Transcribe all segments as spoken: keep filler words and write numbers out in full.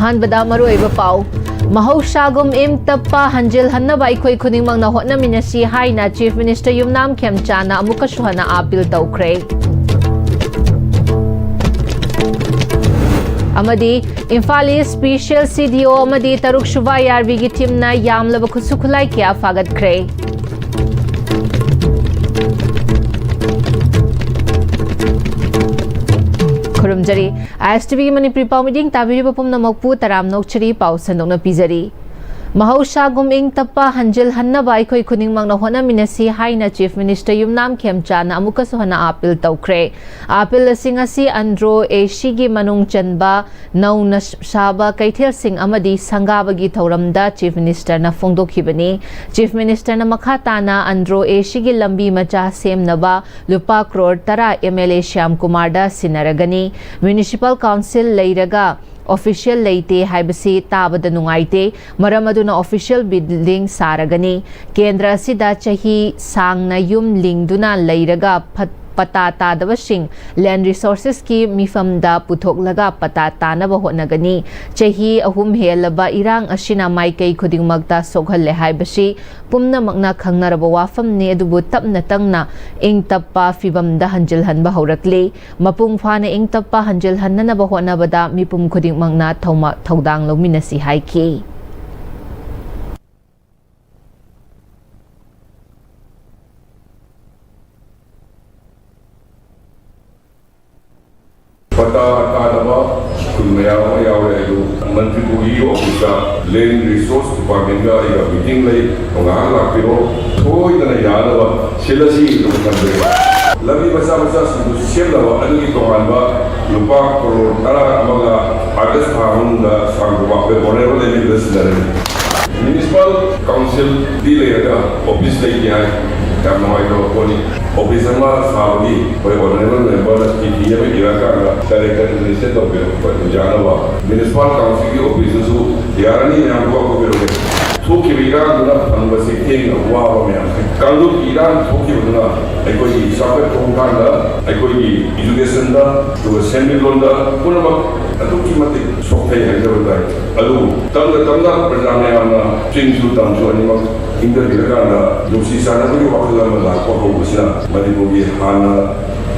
ꯑꯍꯥꯟꯕꯗ ꯃꯔꯨꯑꯣꯏꯕ ꯄꯥꯎ꯫ ꯃꯍꯧꯁꯥꯒꯨꯝ ꯏꯪ ꯇꯞꯄ ꯍꯟꯖꯤꯜꯍꯟꯅꯕ ꯑꯩꯈꯣꯏ ꯈꯨꯗꯤꯡꯃꯛꯅ ꯍꯣꯠꯅꯃꯤꯟꯅꯁꯤ ꯍꯥꯏꯅ Chief Minister ꯌꯨꯝꯅꯥꯝ ꯈꯦꯝꯆꯥꯅ ꯑꯃꯨꯛꯀꯁꯨ ꯍꯟꯅ ꯑꯥꯄꯤꯜ ꯇꯧꯈ꯭ꯔꯦ꯫ ꯑꯃꯗꯤ ꯏꯝꯐꯥꯜ ꯏꯁ Special C D O ꯑꯃꯗꯤ ꯇꯔꯨꯛ ꯁꯨꯕ I R B ꯒꯤ ꯇꯤꯝꯅ ꯌꯥꯝꯂꯕ ꯈꯨꯠꯁꯨ ꯈꯨꯠꯂꯥꯏ ꯀꯌꯥ ꯐꯥꯒꯠꯈ꯭ꯔꯦ꯫ ꯈꯨꯔꯨꯝꯖꯔꯤ꯫ I S T V ꯒꯤ ꯃꯅꯤꯄꯨꯔꯤ ꯄꯥꯎ ꯃꯤꯠꯌꯦꯡ ꯇꯥꯕꯤꯔꯤꯕ ꯄꯨꯝꯅꯃꯛꯄꯨ ꯇꯔꯥꯝꯅ ꯑꯣꯛꯆꯔꯤ꯫ ꯄꯥꯎ ꯁꯟꯗꯣꯛꯅ ꯄꯤꯖꯔꯤ꯫ ꯃꯍꯧꯁꯥꯒꯨꯝ ꯏꯪ ꯇꯞꯄ ꯍꯟꯖꯤꯜꯍꯟꯅꯕ ꯑꯩꯈꯣꯏ ꯈꯨꯗꯤꯡꯃꯛꯅ ꯍꯣꯠꯅꯃꯤꯟꯅꯁꯤ ꯍꯥꯏꯅ Chief Minister ꯌꯨꯝꯅꯥꯝ ꯈꯦꯝꯆꯥꯅ ꯑꯃꯨꯛꯀꯁꯨ ꯍꯟꯅ ꯑꯥꯄꯤꯜ ꯇꯧꯈ꯭ꯔꯦ꯫ ꯑꯥꯄꯤꯜ ꯑꯁꯤ ꯉꯁꯤ ꯑꯟꯗ꯭ꯔꯣ A C ꯒꯤ ꯃꯅꯨꯡ ꯆꯟꯕ ꯅꯧꯅ ꯁꯥꯕ ꯀꯩꯊꯦꯜꯁꯤꯡ ꯑꯃꯗꯤ ꯁꯪꯒꯥꯕꯒꯤ ꯊꯧꯔꯝꯗ Chief Minister ꯅ ꯐꯣꯡꯗꯣꯛꯈꯤꯕꯅꯤ꯫ Chief Minister ꯅ ꯃꯈꯥ ꯇꯥꯅ ꯑꯟꯗ꯭ꯔꯣ A C ꯒꯤ ꯂꯝꯕꯤ ꯃꯆꯥ ꯁꯦꯝꯅꯕ ꯂꯨꯄꯥ ꯀ꯭ꯔꯣꯔ ꯇꯔꯥ M L A Shyam ꯀꯨꯃꯥꯔꯗ ꯁꯤꯟꯅꯔꯒꯅꯤ꯫ Municipal Council ꯂꯩꯔꯒ official ꯂꯩꯇꯦ ꯍꯥꯏꯕꯁꯤ ꯇꯥꯕꯗ ꯅꯨꯡꯉꯥꯏꯇꯦ꯫ ꯃꯔꯝ ꯑꯗꯨꯅ official building ꯁꯥꯔꯒꯅꯤ꯫ ꯀꯦꯟꯗ꯭ꯔ ꯑꯁꯤꯗ ꯆꯍꯤ ꯁꯥꯡꯅ ꯌꯨꯝ ꯂꯤꯡꯗꯨꯅ ꯂꯩꯔꯒ ꯐꯠ-, ꯄꯇꯥ ꯇꯥꯗꯕꯁꯤꯡ land resources ꯀꯤ ꯃꯤꯐꯝꯗ ꯄꯨꯊꯣꯛꯂꯒ ꯄꯇꯥ ꯇꯥꯅꯕ ꯍꯣꯠꯅꯒꯅꯤ꯫ ꯆꯍꯤ ꯑꯍꯨꯝ ꯍꯦꯜꯂꯕ ꯏꯔꯥꯡ ꯑꯁꯤꯅ ꯃꯥꯏꯀꯩ ꯈꯨꯗꯤꯡꯃꯛꯇ ꯁꯣꯛꯍꯜꯂꯦ ꯍꯥꯏꯕꯁꯤ ꯄꯨꯝꯅꯃꯛꯅ ꯈꯪꯅꯔꯕ ꯋꯥꯐꯝꯅꯤ, ꯑꯗꯨꯕꯨ ꯇꯞꯅ ꯇꯞꯅ ꯏꯪ ꯇꯞꯄ ꯐꯤꯕꯝꯗ ꯍꯟꯖꯤꯜꯍꯟꯕ ꯍꯧꯔꯛꯂꯤ꯫ ꯃꯄꯨꯡ ꯐꯥꯅ ꯏꯪ ꯇꯞꯄ ꯍꯟꯖꯤꯜꯍꯟꯅꯅꯕ ꯍꯣꯠꯅꯕꯗ ꯃꯤꯄꯨꯝ ꯈꯨꯗꯤꯡꯃꯛꯅ ꯊꯧꯃ-, ꯊꯧꯗꯥꯡ ꯂꯧꯃꯤꯟꯅꯁꯤ ꯍꯥꯏꯈꯤ꯫ ꯄꯇꯥ ꯇꯥꯗꯕ ꯁ꯭ꯀꯨꯜ ꯃꯌꯥꯝ ꯑꯃ ꯌꯥꯎꯔꯦ꯫ ꯑꯗꯨ ꯃꯟꯇ꯭ꯔꯤ ꯄꯨꯈ꯭ꯔꯤꯒꯤ ꯑꯣꯐꯤꯁꯇ land resource department ꯀ ꯑꯩꯒ meeting ꯂꯩ, ꯉꯥꯏꯍꯥꯛ ꯂꯥꯛꯄꯤꯔꯣ, ꯁꯣꯏꯗꯅ ꯌꯥꯅꯕ ꯁꯤꯜꯂꯁꯤ ꯑꯗꯨꯝ ꯈꯟꯖꯩ꯫ ꯂꯝꯕꯤ ꯃꯆꯥ ꯃꯆꯥꯁꯤꯡꯗꯨ ꯁꯦꯝꯅꯕ ꯑꯗꯨꯒꯤ ꯇꯣꯉꯥꯟꯕ ꯂꯨꯄꯥ ꯀ꯭ꯔꯣꯔ ꯇꯔꯥ ꯑꯃꯒ ꯑꯥꯒꯁ ꯊꯥ ꯃꯅꯨꯡꯗ ꯁꯥꯡꯗꯣꯛꯄ ꯑꯩꯈꯣꯏ honourable M L A the ꯁꯤꯟꯅꯔꯅꯤ꯫ Municipal Council ꯗꯤ ꯂꯩꯔꯒ ꯑꯣꯐꯤꯁ ꯂꯩꯇꯦ ꯍꯥꯏ, ꯌꯥꯝ ꯅꯨꯡꯉꯥꯏꯇꯕ ꯄꯣꯠꯅꯤ꯫ ꯑꯣꯐꯤꯁ ꯑꯃ ꯁꯥꯕꯒꯤ ꯑꯩꯈꯣꯏ honourable member ꯅ ꯆꯤꯊꯤ ꯑꯃ ꯏꯔꯀꯥꯟꯗ director ꯅ ꯂꯤꯁꯟ ꯇꯧꯕꯤꯔꯛꯄ ꯌꯥꯅꯕ꯫ Municipal Council ꯒꯤ ꯑꯣꯐꯤꯁꯇꯨꯁꯨ ꯌꯥꯔꯅꯤ, ꯃꯌꯥꯝ ꯀꯣꯛ ꯇꯧꯕꯤꯔꯛꯑꯣ꯫ ꯊꯣꯛꯈꯤꯕ ꯏꯔꯥꯡꯗꯨꯅ ꯐꯪꯕꯁꯤ ꯊꯦꯡꯅ ꯋꯥꯕ ꯃꯌꯥꯝꯁꯦ, ꯀꯥꯡꯂꯨꯞꯀꯤ ꯏꯔꯥꯡ ꯊꯣꯛꯈꯤꯕꯗꯨꯅ ꯑꯩꯈꯣꯏꯒꯤ ꯆꯥꯎꯈꯠ ꯈꯣꯡꯊꯥꯡꯗ, ꯑꯩꯈꯣꯏꯒꯤ education ꯗ, ꯑꯗꯨꯒ ꯁꯦꯟꯃꯤꯠꯂꯣꯟꯗ ꯄꯨꯝꯅꯃꯛ ꯑꯗꯨꯛꯀꯤ ꯃꯇꯤꯛ ꯁꯣꯛꯊꯩ ꯍꯥꯏꯖꯕ ꯇꯥꯏ꯫ ꯑꯗꯨꯕꯨ ꯇꯞꯅ ꯇꯞꯅ ꯄ꯭ꯔꯖꯥ ꯃꯌꯥꯝꯅ ꯆꯤꯡꯁꯨ ꯇꯝꯁꯨ ꯑꯅꯤꯃꯛ ꯏꯪꯊꯕꯤꯔꯀꯥꯟꯗ ꯅꯨꯡꯁꯤ ꯆꯥꯟꯅꯕꯒꯤ ꯋꯥꯈꯜ ꯑꯃ ꯂꯥꯛꯄ ꯍꯧꯕꯁꯤꯅ ꯃꯅꯤꯄꯨꯔꯒꯤ ꯍꯥꯟꯅ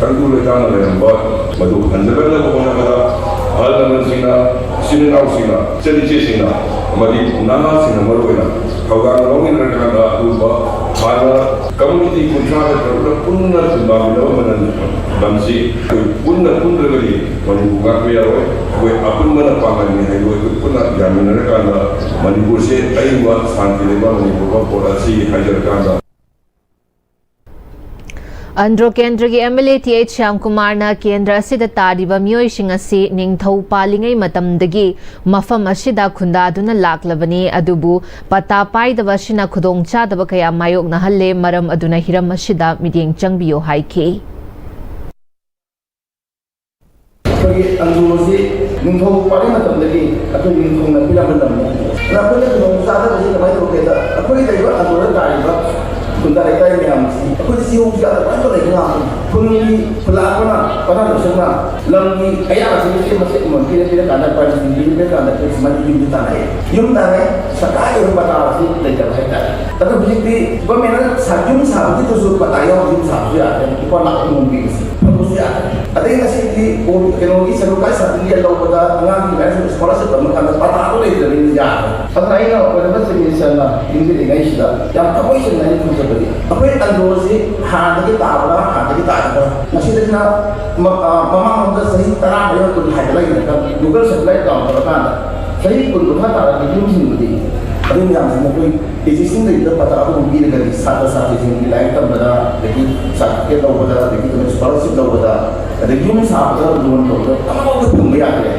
ꯇꯪꯗꯨ ꯂꯩꯇꯥꯅ ꯂꯩꯔꯝꯕ ꯃꯗꯨ ꯍꯟꯖꯤꯟꯅꯕ ꯍꯣꯠꯅꯕꯗ ꯑꯍꯜ ꯂꯃꯟꯁꯤꯡꯅ, ꯏꯆꯤꯜ ꯏꯅꯥꯎꯁꯤꯡꯅ, ꯏꯆꯟ ꯏꯆꯦꯁꯤꯡꯅ ꯑꯃꯗꯤ ꯅꯍꯥꯁꯤꯡꯅ ꯃꯔꯨꯑꯣꯏꯅ ꯊꯧꯗꯥꯡ ꯂꯧꯃꯤꯟꯅꯔꯀꯥꯟꯗ ꯑꯗꯨꯒꯨꯝꯕ ꯍꯥꯟꯅ ꯀꯝꯃꯨꯅꯤꯇꯤ ꯀꯨꯟꯊ꯭ꯔꯥꯒ ꯇꯔꯨꯛꯅ ꯄꯨꯟꯅ ꯈꯨꯟꯗꯥꯃꯤꯟꯅꯕ ꯃꯅꯜ ꯂꯝꯁꯤ ꯑꯩꯈꯣꯏ ꯄꯨꯟꯅ ꯄꯨꯟꯗ꯭ꯔꯒꯗꯤ ꯃꯅꯤꯄꯨꯔ ꯉꯥꯛꯄ ꯌꯥꯔꯣꯏ꯫ ꯑꯩꯈꯣꯏ ꯑꯄꯨꯟꯕꯅ ꯄꯥꯡꯒꯜꯅꯤ ꯍꯥꯏꯗꯨ ꯑꯩꯈꯣꯏ ꯄꯨꯟꯅ ꯌꯥꯃꯤꯟꯅꯔꯀꯥꯟꯗ ꯃꯅꯤꯄꯨꯔꯁꯦ ꯑꯏꯪꯕ ꯁꯥꯟꯇꯤ ꯂꯩꯕ ꯃꯅꯤꯄꯨꯔ ꯑꯃ ꯄꯣꯔꯛꯑꯁꯤ ꯍꯥꯏꯖꯔꯀꯥꯟꯗ꯫ ꯑꯟꯗ꯭ꯔꯣ ꯀꯦꯟꯗ꯭ꯔꯒꯤ M L A T H ꯁ꯭ꯌꯥꯝꯀꯨꯃꯥꯔꯅ ꯀꯦꯟꯗ꯭ꯔ ꯑꯁꯤꯗ ꯇꯥꯔꯤꯕ ꯃꯤꯑꯣꯏꯁꯤꯡ ꯑꯁꯤ ꯅꯤꯡꯊꯧ ꯄꯥꯜꯂꯤꯉꯩ ꯃꯇꯝꯗꯒꯤ ꯃꯐꯝ ꯑꯁꯤꯗ ꯈꯨꯟꯗꯥꯗꯨꯅ ꯂꯥꯛꯂꯕꯅꯤ, ꯑꯗꯨꯕꯨ ꯄꯇꯥ ꯄꯥꯏꯗꯕ ꯑꯁꯤꯅ ꯈꯨꯗꯣꯡꯆꯥꯗꯕ ꯀꯌꯥ ꯃꯥꯌꯣꯛꯅꯍꯜꯂꯦ꯫ ꯃꯔꯝ ꯑꯗꯨꯅ ꯍꯤꯔꯝ ꯑꯁꯤꯗ ꯃꯤꯠꯌꯦꯡ ꯆꯪꯕꯤꯌꯨ ꯍꯥꯏꯈꯤ꯫ ꯑꯩꯈꯣꯏꯒꯤ ꯑꯟꯗ꯭ꯔꯣ ꯑꯁꯤ ꯅꯤꯡꯊꯧ ꯄꯥꯜꯂꯤ ꯃꯇꯝꯗꯒꯤ ꯑꯩꯈꯣꯏ ꯅꯤꯡꯊꯧꯅ ꯄꯤꯔꯝꯕ ꯂꯝꯅꯤ꯫ ꯑꯗꯨꯅ ꯑꯩꯈꯣꯏꯅ ꯈꯨꯗꯣꯡ ꯆꯥꯗꯕꯁꯤ ꯀꯃꯥꯏꯅ ꯇꯧꯒꯦꯗ, ꯑꯩꯈꯣꯏ ꯂꯩꯔꯤꯕ ꯑꯟꯗ꯭ꯔꯣꯗ ꯇꯥꯔꯤꯕ ꯈꯨꯟꯗꯥ ꯂꯩꯀꯥꯏ ꯃꯌꯥꯝꯁꯤ ꯑꯩꯈꯣꯏꯗꯤ ꯆꯤꯍꯧꯁꯤ ꯌꯥꯗ ꯂꯣꯏꯅ ꯂꯩꯕ ꯉꯥꯛꯇꯅꯤ꯫ ꯈꯨꯟꯒꯤ ꯈꯨꯜꯂꯥꯛꯄꯅ ꯄꯅꯥ ꯂꯣꯏꯁꯪꯅ ꯂꯝꯒꯤ ꯑꯌꯥꯕꯁꯤ ꯃꯆꯦꯠ ꯃꯆꯦꯠ ꯑꯃꯃꯝ ꯄꯤꯔ ꯄꯤꯔꯀꯥꯟꯗ ꯄꯔꯃꯤꯁꯟ ꯄꯤꯔ ꯄꯤꯔꯀꯥꯟꯗ ꯑꯩꯈꯣꯏ ꯁꯨꯃꯥꯏꯅ ꯌꯨꯝꯗꯤ ꯇꯥꯟꯅꯩ꯫ ꯌꯨꯝ ꯇꯥꯟꯅꯩ, ꯁꯔꯀꯥꯔꯒꯤ ꯑꯣꯏꯕ ꯄꯇꯥ ꯑꯁꯤ ꯂꯩꯇꯕ ꯍꯥꯏꯇꯥꯔꯦ꯫ ꯑꯗꯣ ꯍꯧꯖꯤꯛꯇꯤ ꯒꯣꯔꯃꯦꯟꯅ ꯁꯥ-, ꯌꯨꯝ ꯁꯥꯕꯒꯤꯗꯁꯨ ꯄꯇꯥ ꯌꯥꯎꯗꯅ ꯌꯨꯝ ꯁꯥꯕꯁꯨ ꯌꯥꯗ꯭ꯔꯦ, ꯂꯨꯄꯥ ꯂꯥꯈ ꯑꯃꯃꯝ ꯄꯤꯕꯁꯦ꯫ ꯐꯪꯕꯁꯨ ꯌꯥꯗ꯭ꯔꯦ꯫ ꯑꯗꯩ ꯉꯁꯤꯗꯤ ꯑꯣ-, ꯀꯩꯅꯣꯒꯤ ꯁꯦꯗꯨꯜ ꯀꯥꯁ ꯁꯥꯔꯇꯤꯐꯤꯀꯦꯠ ꯂꯧꯕꯗ, ꯑꯉꯥꯡꯒꯤ ꯃꯌꯥꯝ ꯁ꯭ꯀꯣꯂꯔꯁꯤꯞ ꯑꯃ ꯀꯥꯟꯗ ꯄꯇꯥꯗꯣ ꯂꯩꯇ꯭ꯔꯕꯅꯤꯅ ꯌꯥꯗ꯭ꯔꯦ꯫ ꯑꯗꯨꯅ ꯑꯩꯅ ꯑꯣꯏꯔꯕ ꯆꯤꯐ ꯃꯤꯅꯤꯁꯇꯔꯅ ꯅꯤꯡꯁꯤꯡꯅꯤꯡꯉꯩꯁꯤꯗ ꯌꯥꯝ ꯊꯃꯣꯏ ꯁꯦꯡꯅ ꯑꯩꯅ ꯈꯨꯔꯨꯝꯖꯕꯗꯤ, ꯑꯩꯈꯣꯏ ꯑꯟꯗ꯭ꯔꯣꯁꯤ ꯍꯥꯟꯅꯗꯒꯤ ꯇꯥꯕ꯭ꯔꯥ, ꯍꯥꯟꯅꯗꯒꯤ ꯇꯥꯗꯕ꯭ꯔꯥ? ꯃꯁꯤꯗꯩꯁꯤꯅ ꯃ-, ꯑ, ꯃꯃꯥꯡꯂꯣꯝꯗ ꯆꯍꯤ ꯇꯔꯥ ꯃꯌꯥ ꯀꯨꯟ ꯍꯥꯏꯒꯠꯂꯛꯏꯗꯅ, ꯒꯨꯒꯜ ꯁꯦꯇꯦꯂꯥꯏꯠ ꯗꯥꯎꯟ ꯇꯧꯔꯀꯥꯟꯗ ꯆꯍꯤ ꯀꯨꯟ ꯀꯨꯟꯊ꯭ꯔꯥ ꯇꯥꯔꯛꯄ ꯌꯨꯝꯁꯤꯡꯗꯨꯗꯤ ꯑꯗꯨ ꯃꯌꯥꯝꯁꯤꯅ ꯑꯩꯈꯣꯏ ꯑꯦꯛꯖꯤꯁꯇꯤꯡ ꯂꯩꯔꯤꯕ ꯄꯇꯥ ꯑꯗꯨ ꯄꯤꯔꯒꯗꯤ ꯁꯥꯇ꯭ꯔ ꯁꯥꯇ꯭ꯔꯤꯁꯤꯡꯒꯤ ꯂꯥꯏꯔꯤꯛ ꯇꯝꯕꯗ, ꯑꯗꯒꯤ ꯁꯥꯔꯇꯤꯐꯤꯀꯦꯠ ꯂꯧꯕꯗ, ꯑꯗꯒꯤ ꯁ꯭ꯀꯣꯂꯔꯁꯤꯞ ꯂꯧꯕꯗ, ꯑꯗꯒꯤ ꯌꯨꯝ ꯁꯥꯕꯗ ꯂꯣꯟ ꯂꯧꯕꯗ ꯑꯃꯐꯥꯎꯗ ꯐꯪꯕ ꯌꯥꯗ꯭ꯔꯦ꯫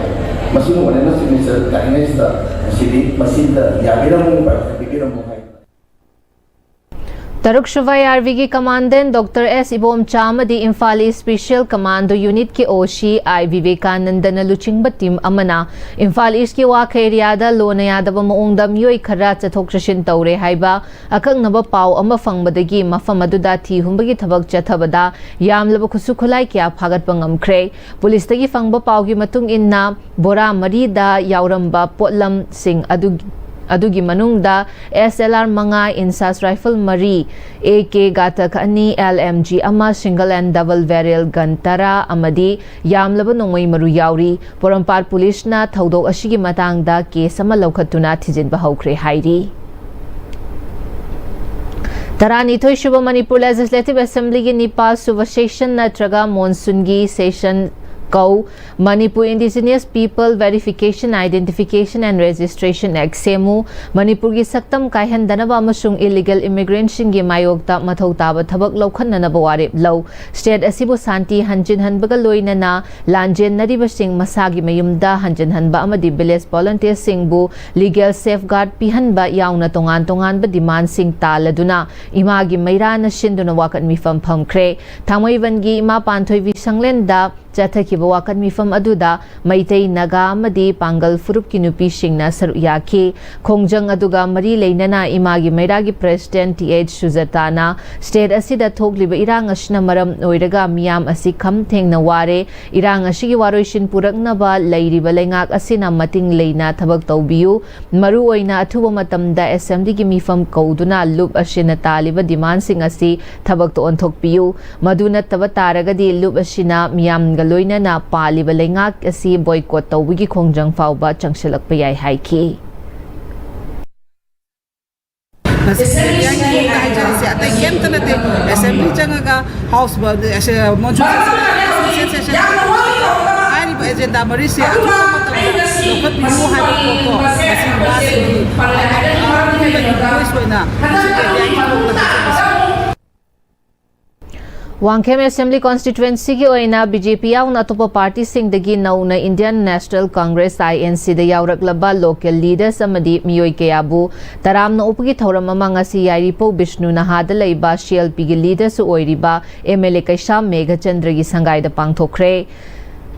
ꯃꯁꯤꯒꯨꯝꯕꯅꯤꯅ ꯆꯤꯐ ꯃꯤꯅꯤꯁꯇꯔ ꯂꯥꯛꯏꯉꯩꯁꯤꯗ ꯃꯁꯤꯗꯤ, ꯃꯁꯤꯗ ꯌꯥꯕꯤꯔꯝꯃꯨ, ꯄꯥꯏꯈꯠꯄꯤꯕꯤꯔꯝꯃꯨ ꯍꯥꯏ꯫ ꯇꯔꯨꯛꯁꯨꯕ ꯑꯥꯏ ꯑꯥꯔ ꯕꯤꯒꯤ ꯀꯃꯥꯟꯗꯦꯟ ꯗꯣꯛꯇꯔ ꯑꯦꯁ ꯏꯕꯣꯝꯆꯥ ꯑꯃꯗꯤ ꯏꯝꯐꯥꯜ ꯏꯁ ꯁ꯭ꯄꯦꯁꯤꯌꯦꯜ ꯀꯃꯥꯟꯗꯣ ꯌꯨꯅꯤꯠꯀꯤ ꯑꯣ ꯁꯤ ꯑꯥꯏ ꯕꯤꯕꯦꯀꯥꯅꯟꯗꯅ ꯂꯨꯆꯤꯡꯕ ꯇꯤꯝ ꯑꯃꯅ ꯏꯝꯐꯥꯜ ꯏꯁꯀꯤ ꯋꯥꯈꯩ ꯑꯦꯔꯤꯌꯥꯗ ꯂꯣꯟꯅ ꯌꯥꯗꯕ ꯃꯑꯣꯡꯗ ꯃꯤꯑꯣꯏ ꯈꯔ ꯆꯠꯊꯣꯛ ꯆꯠꯁꯤꯟ ꯇꯧꯔꯦ ꯍꯥꯏꯕ ꯑꯀꯛꯅꯕ ꯄꯥꯎ ꯑꯃ ꯐꯪꯕꯗꯒꯤ ꯃꯐꯝ ꯑꯗꯨꯗ ꯊꯤ ꯍꯨꯝꯕꯒꯤ ꯊꯕꯛ ꯆꯠꯊꯕꯗ ꯌꯥꯝꯂꯕ ꯈꯨꯠꯁꯨ ꯈꯨꯠꯂꯥꯏ ꯀꯌꯥ ꯐꯥꯒꯠꯄ ꯉꯝꯈ꯭ꯔꯦ꯫ ꯄꯨꯂꯤꯁꯇꯒꯤ ꯐꯪꯕ ꯄꯥꯎꯒꯤ ꯃꯇꯨꯡ ꯏꯟꯅ, ꯕꯣꯔꯥ ꯃꯔꯤꯗ ꯌꯥꯎꯔꯝꯕ ꯄꯣꯠꯂꯝꯁꯤꯡ ꯑꯗꯨ, ꯑꯗꯨꯒꯤ ꯃꯅꯨꯡꯗ ꯑꯦꯁ ꯑꯦꯜ ꯑꯥꯔ ꯃꯉꯥ, ꯏꯟꯁꯥꯁ ꯔꯥꯏꯐꯜ ꯃꯔꯤ, ꯑꯦ ꯀꯦ ꯒꯥꯇꯛ ꯑꯅꯤ, ꯑꯦꯜ ꯑꯦꯝ ꯖꯤ ꯑꯃ, ꯁꯤꯡꯒꯜ ꯑꯦꯟ ꯗꯕꯜ ꯕꯦꯔꯦꯜ ꯒꯟ ꯇꯔꯥ ꯑꯃꯗꯤ ꯌꯥꯝꯂꯕ ꯅꯣꯡꯃꯩ ꯃꯔꯨ ꯌꯥꯎꯔꯤ꯫ ꯄꯣꯔꯣꯝꯄꯥꯠ ꯄꯨꯂꯤꯁꯅ ꯊꯧꯗꯣꯛ ꯑꯁꯤꯒꯤ ꯃꯇꯥꯡꯗ ꯀꯦꯁ ꯑꯃ ꯂꯧꯈꯠꯇꯨꯅ ꯊꯤꯖꯤꯟꯕ ꯍꯧꯈ꯭ꯔꯦ ꯍꯥꯏꯔꯤ꯫ ꯇꯔꯥꯅꯤꯊꯣꯏ ꯁꯨꯕ ꯃꯅꯤꯄꯨꯔ ꯂꯦꯖꯤꯁꯂꯦꯇꯤꯚ ꯑꯦꯁꯦꯝꯕ꯭ꯂꯤꯒꯤ ꯅꯤꯄꯥꯜ ꯁꯨꯕ ꯁꯦꯁꯟ ꯅꯠꯇ꯭ꯔꯒ ꯃꯣꯟꯁꯨꯟꯒꯤ ꯁꯦꯁꯟ ꯀꯧ꯫ Manipur Indigenous People Verification, Identification and Registration Act ꯁꯦꯝꯃꯨ꯫ ꯃꯅꯤꯄꯨꯔꯒꯤ ꯁꯛꯇꯝ ꯀꯥꯏꯍꯟꯗꯅꯕ ꯑꯃꯁꯨꯡ ꯏꯂꯤꯒꯦꯜ ꯏꯃꯤꯒ꯭ꯔꯦꯟꯠꯁꯤꯡꯒꯤ ꯃꯥꯌꯣꯛꯇ ꯃꯊꯧ ꯇꯥꯕ ꯊꯕꯛ ꯂꯧꯈꯠꯅꯅꯕ ꯋꯥꯔꯦꯞ ꯂꯧ꯫ ꯁ꯭ꯇꯦꯠ ꯑꯁꯤꯕꯨ ꯁꯥꯟꯇꯤ ꯍꯟꯖꯤꯟꯍꯟꯕꯒ ꯂꯣꯏꯅꯅ ꯂꯥꯟꯖꯦꯟꯅꯔꯤꯕꯁꯤꯡ ꯃꯁꯥꯒꯤ ꯃꯌꯨꯝꯗ ꯍꯟꯖꯤꯟꯍꯟꯕ ꯑꯃꯗꯤ ꯚꯤꯂꯦꯖ ꯚꯣꯂꯨꯟꯇꯤꯌꯔꯁꯤꯡꯕꯨ ꯂꯤꯒꯦꯜ ꯁꯦꯐꯒꯥꯔꯗ ꯄꯤꯍꯟꯕ ꯌꯥꯎꯅ ꯇꯣꯉꯥꯟ ꯇꯣꯉꯥꯟꯕ ꯗꯤꯃꯥꯟꯁꯤꯡ ꯇꯥꯜꯂꯗꯨꯅ ꯏꯃꯥꯒꯤ ꯃꯩꯔꯥꯅ ꯁꯤꯟꯗꯨꯅ ꯋꯥꯀꯠ ꯃꯤꯐꯝ ꯐꯝꯈ꯭ꯔꯦ꯫ ꯊꯥꯡꯃꯩꯕꯟꯒꯤ ꯏꯃꯥ ꯄꯥꯟꯊꯣꯏꯕꯤ ꯁꯪꯂꯦꯟꯗ ꯆꯠꯊꯈꯤꯕ ꯋꯥꯀꯠ ꯃꯤꯐꯝ ꯑꯗꯨꯗ ꯃꯩꯇꯩ, ꯅꯥꯒꯥ ꯑꯃꯗꯤ ꯄꯥꯡꯒꯜ ꯐꯨꯔꯨꯞꯀꯤ ꯅꯨꯄꯤꯁꯤꯡꯅ ꯁꯔꯨꯛ ꯌꯥꯈꯤ꯫ ꯈꯣꯡꯖꯪ ꯑꯗꯨꯒ ꯃꯔꯤ ꯂꯩꯅꯅ ꯏꯃꯥꯒꯤ ꯃꯩꯔꯥꯒꯤ ꯄ꯭ꯔꯦꯁꯤꯗꯦꯟꯠ ꯇꯤ ꯑꯩꯆ ꯁꯨꯖꯥꯇꯥꯅ ꯁ꯭ꯇꯦꯠ ꯑꯁꯤꯗ ꯊꯣꯛꯂꯤꯕ ꯏꯔꯥꯡ ꯑꯁꯤꯅ ꯃꯔꯝ ꯑꯣꯏꯔꯒ ꯃꯤꯌꯥꯝ ꯑꯁꯤ ꯈꯝ ꯊꯦꯡꯅ ꯋꯥꯔꯦ꯫ ꯏꯔꯥꯡ ꯑꯁꯤꯒꯤ ꯋꯥꯔꯣꯏꯁꯤꯟ ꯄꯨꯔꯛꯅꯕ ꯂꯩꯔꯤꯕ ꯂꯩꯉꯥꯛ ꯑꯁꯤꯅ ꯃꯇꯤꯡ ꯂꯩꯅ ꯊꯕꯛ ꯇꯧꯕꯤꯌꯨ꯫ ꯃꯔꯨꯑꯣꯏꯅ ꯑꯊꯨꯕ ꯃꯇꯝꯗ ꯑꯦꯁꯦꯝꯕ꯭ꯂꯤꯒꯤ ꯃꯤꯐꯝ ꯀꯧꯗꯨꯅ ꯂꯨꯞ ꯑꯁꯤꯅ ꯇꯥꯜꯂꯤꯕ ꯗꯤꯃꯥꯟꯁꯤꯡ ꯑꯁꯤ ꯊꯕꯛꯇ ꯑꯣꯟꯊꯣꯛꯄꯤꯌꯨ꯫ ꯃꯗꯨ ꯅꯠꯇꯕ ꯇꯥꯔꯒꯗꯤ ꯂꯨꯞ ꯑꯁꯤꯅ ꯃꯤꯌꯥꯝꯒ ꯂꯣꯏꯅꯅ ꯄꯥꯜꯂꯤꯕ ꯂꯩꯉꯥꯛ ꯑꯁꯤ ꯕꯣꯏꯀꯣꯠ ꯇꯧꯕꯒꯤ ꯈꯣꯡꯖꯪ ꯐꯥꯎꯕ ꯆꯪꯁꯤꯜꯂꯛꯄ ꯌꯥꯏ ꯍꯥꯏꯈꯤ꯫ ꯉꯁꯤ ꯃꯦꯗꯤꯌꯥꯒꯤ ꯃꯑꯣꯡꯗ ꯍꯥꯏꯖꯔꯤꯁꯦ ꯑꯇꯩ ꯀꯩꯝꯇ ꯅꯠꯇꯦ꯫ ꯑꯦꯁꯦꯝꯕ꯭ꯂꯤ ꯆꯪꯉꯒ ꯍꯥꯎꯁ ꯕ-, ꯑꯦꯁꯦ-, ꯃꯣꯟꯁꯨꯟ ꯁꯦꯁꯟ, ꯁꯦꯁꯟ ꯍꯥꯏꯔꯤꯕ ꯑꯦꯖꯦꯟꯗꯥ ꯃꯔꯤꯁꯦ ꯑꯊꯨꯕ ꯃꯇꯝꯗ ꯂꯧꯈꯠꯄꯤꯌꯨ ꯍꯥꯏꯕ ꯄꯣꯠꯇꯣ ꯉꯁꯤ ꯃꯥꯁꯤꯒꯤ ꯑꯄꯨꯟꯕꯒꯤ ꯚꯣꯏꯁ ꯑꯣꯏꯅ ꯉꯁꯤ ꯃꯦꯗꯤꯌꯥꯒꯤ ꯃꯑꯣꯡꯗ ꯍꯥꯏꯖꯔꯤꯁꯦ꯫ ꯋꯥꯡꯈꯦꯝ ꯑꯦꯁꯦꯝꯕ꯭ꯂꯤ ꯀꯣꯟꯁꯇꯤꯇ꯭ꯋꯦꯟꯁꯤꯒꯤ ꯑꯣꯏꯅ ꯕꯤ ꯖꯦ ꯄꯤ ꯌꯥꯎꯅ ꯑꯇꯣꯞꯄ ꯄꯥꯔꯇꯤꯁꯤꯡꯗꯒꯤ ꯅꯧꯅ Indian National Congress, I N ꯁꯤꯗ ꯌꯥꯎꯔꯛꯂꯕ ꯂꯣꯀꯦꯜ ꯂꯤꯗꯔꯁ ꯑꯃꯗꯤ ꯃꯤꯑꯣꯏ ꯀꯌꯥꯕꯨ ꯇꯔꯥꯝꯅ ꯑꯣꯛꯄꯒꯤ ꯊꯧꯔꯝ ꯑꯃ ꯉꯁꯤ ꯌꯥꯏꯔꯤꯄꯣꯛ ꯕꯤꯁꯅꯨ ꯅꯍꯥꯗ ꯂꯩꯕ ꯁꯤ ꯑꯦꯜ ꯄꯤꯒꯤ ꯂꯤꯗꯔꯁꯨ ꯑꯣꯏꯔꯤꯕ ꯑꯦꯝ ꯑꯦꯜ ꯑꯦ ꯀꯩꯁꯥꯝ ꯃꯦꯘꯆꯟꯗ꯭ꯔꯒꯤ ꯁꯪꯒꯥꯏꯗ ꯄꯥꯡꯊꯣꯛꯈ꯭ꯔꯦ꯫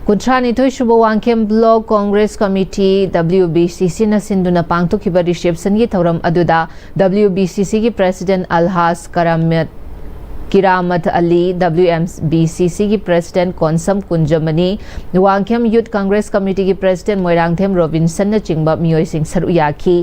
ꯀꯨꯟꯊ꯭ꯔꯥꯅꯤꯊꯣꯏ ꯁꯨꯕ Wangkhem block congress committee, W B C ꯁꯤꯅ ꯁꯤꯟꯗꯨꯅ ꯄꯥꯡꯊꯣꯛꯈꯤꯕ ꯔꯤꯁꯦꯞꯁꯟꯒꯤ ꯊꯧꯔꯝ ꯑꯗꯨꯗ ꯗꯕ꯭ꯂꯤꯌꯨ ꯕꯤ ꯁꯤ ꯁꯤꯒꯤ president Alhaj Karamat, Kiramat Ali, W M B C ꯁꯤꯒꯤ ꯄ꯭ꯔꯦꯁꯤꯗꯦꯟꯠ ꯀꯣꯟꯁꯝ ꯀꯨꯟꯖꯃꯅꯤ, ꯋꯥꯡꯈꯦꯝ ꯌꯨꯊ ꯀꯪꯒ꯭ꯔꯦꯁ ꯀꯃꯤꯇꯤꯒꯤ ꯄ꯭ꯔꯦꯁꯤꯗꯦꯟꯠ ꯃꯣꯏꯔꯥꯡꯊꯦꯝ ꯔꯣꯕꯤꯟꯁꯟꯅꯆꯤꯡꯕ ꯃꯤꯑꯣꯏꯁꯤꯡ ꯁꯔꯨꯛ ꯌꯥꯈꯤ꯫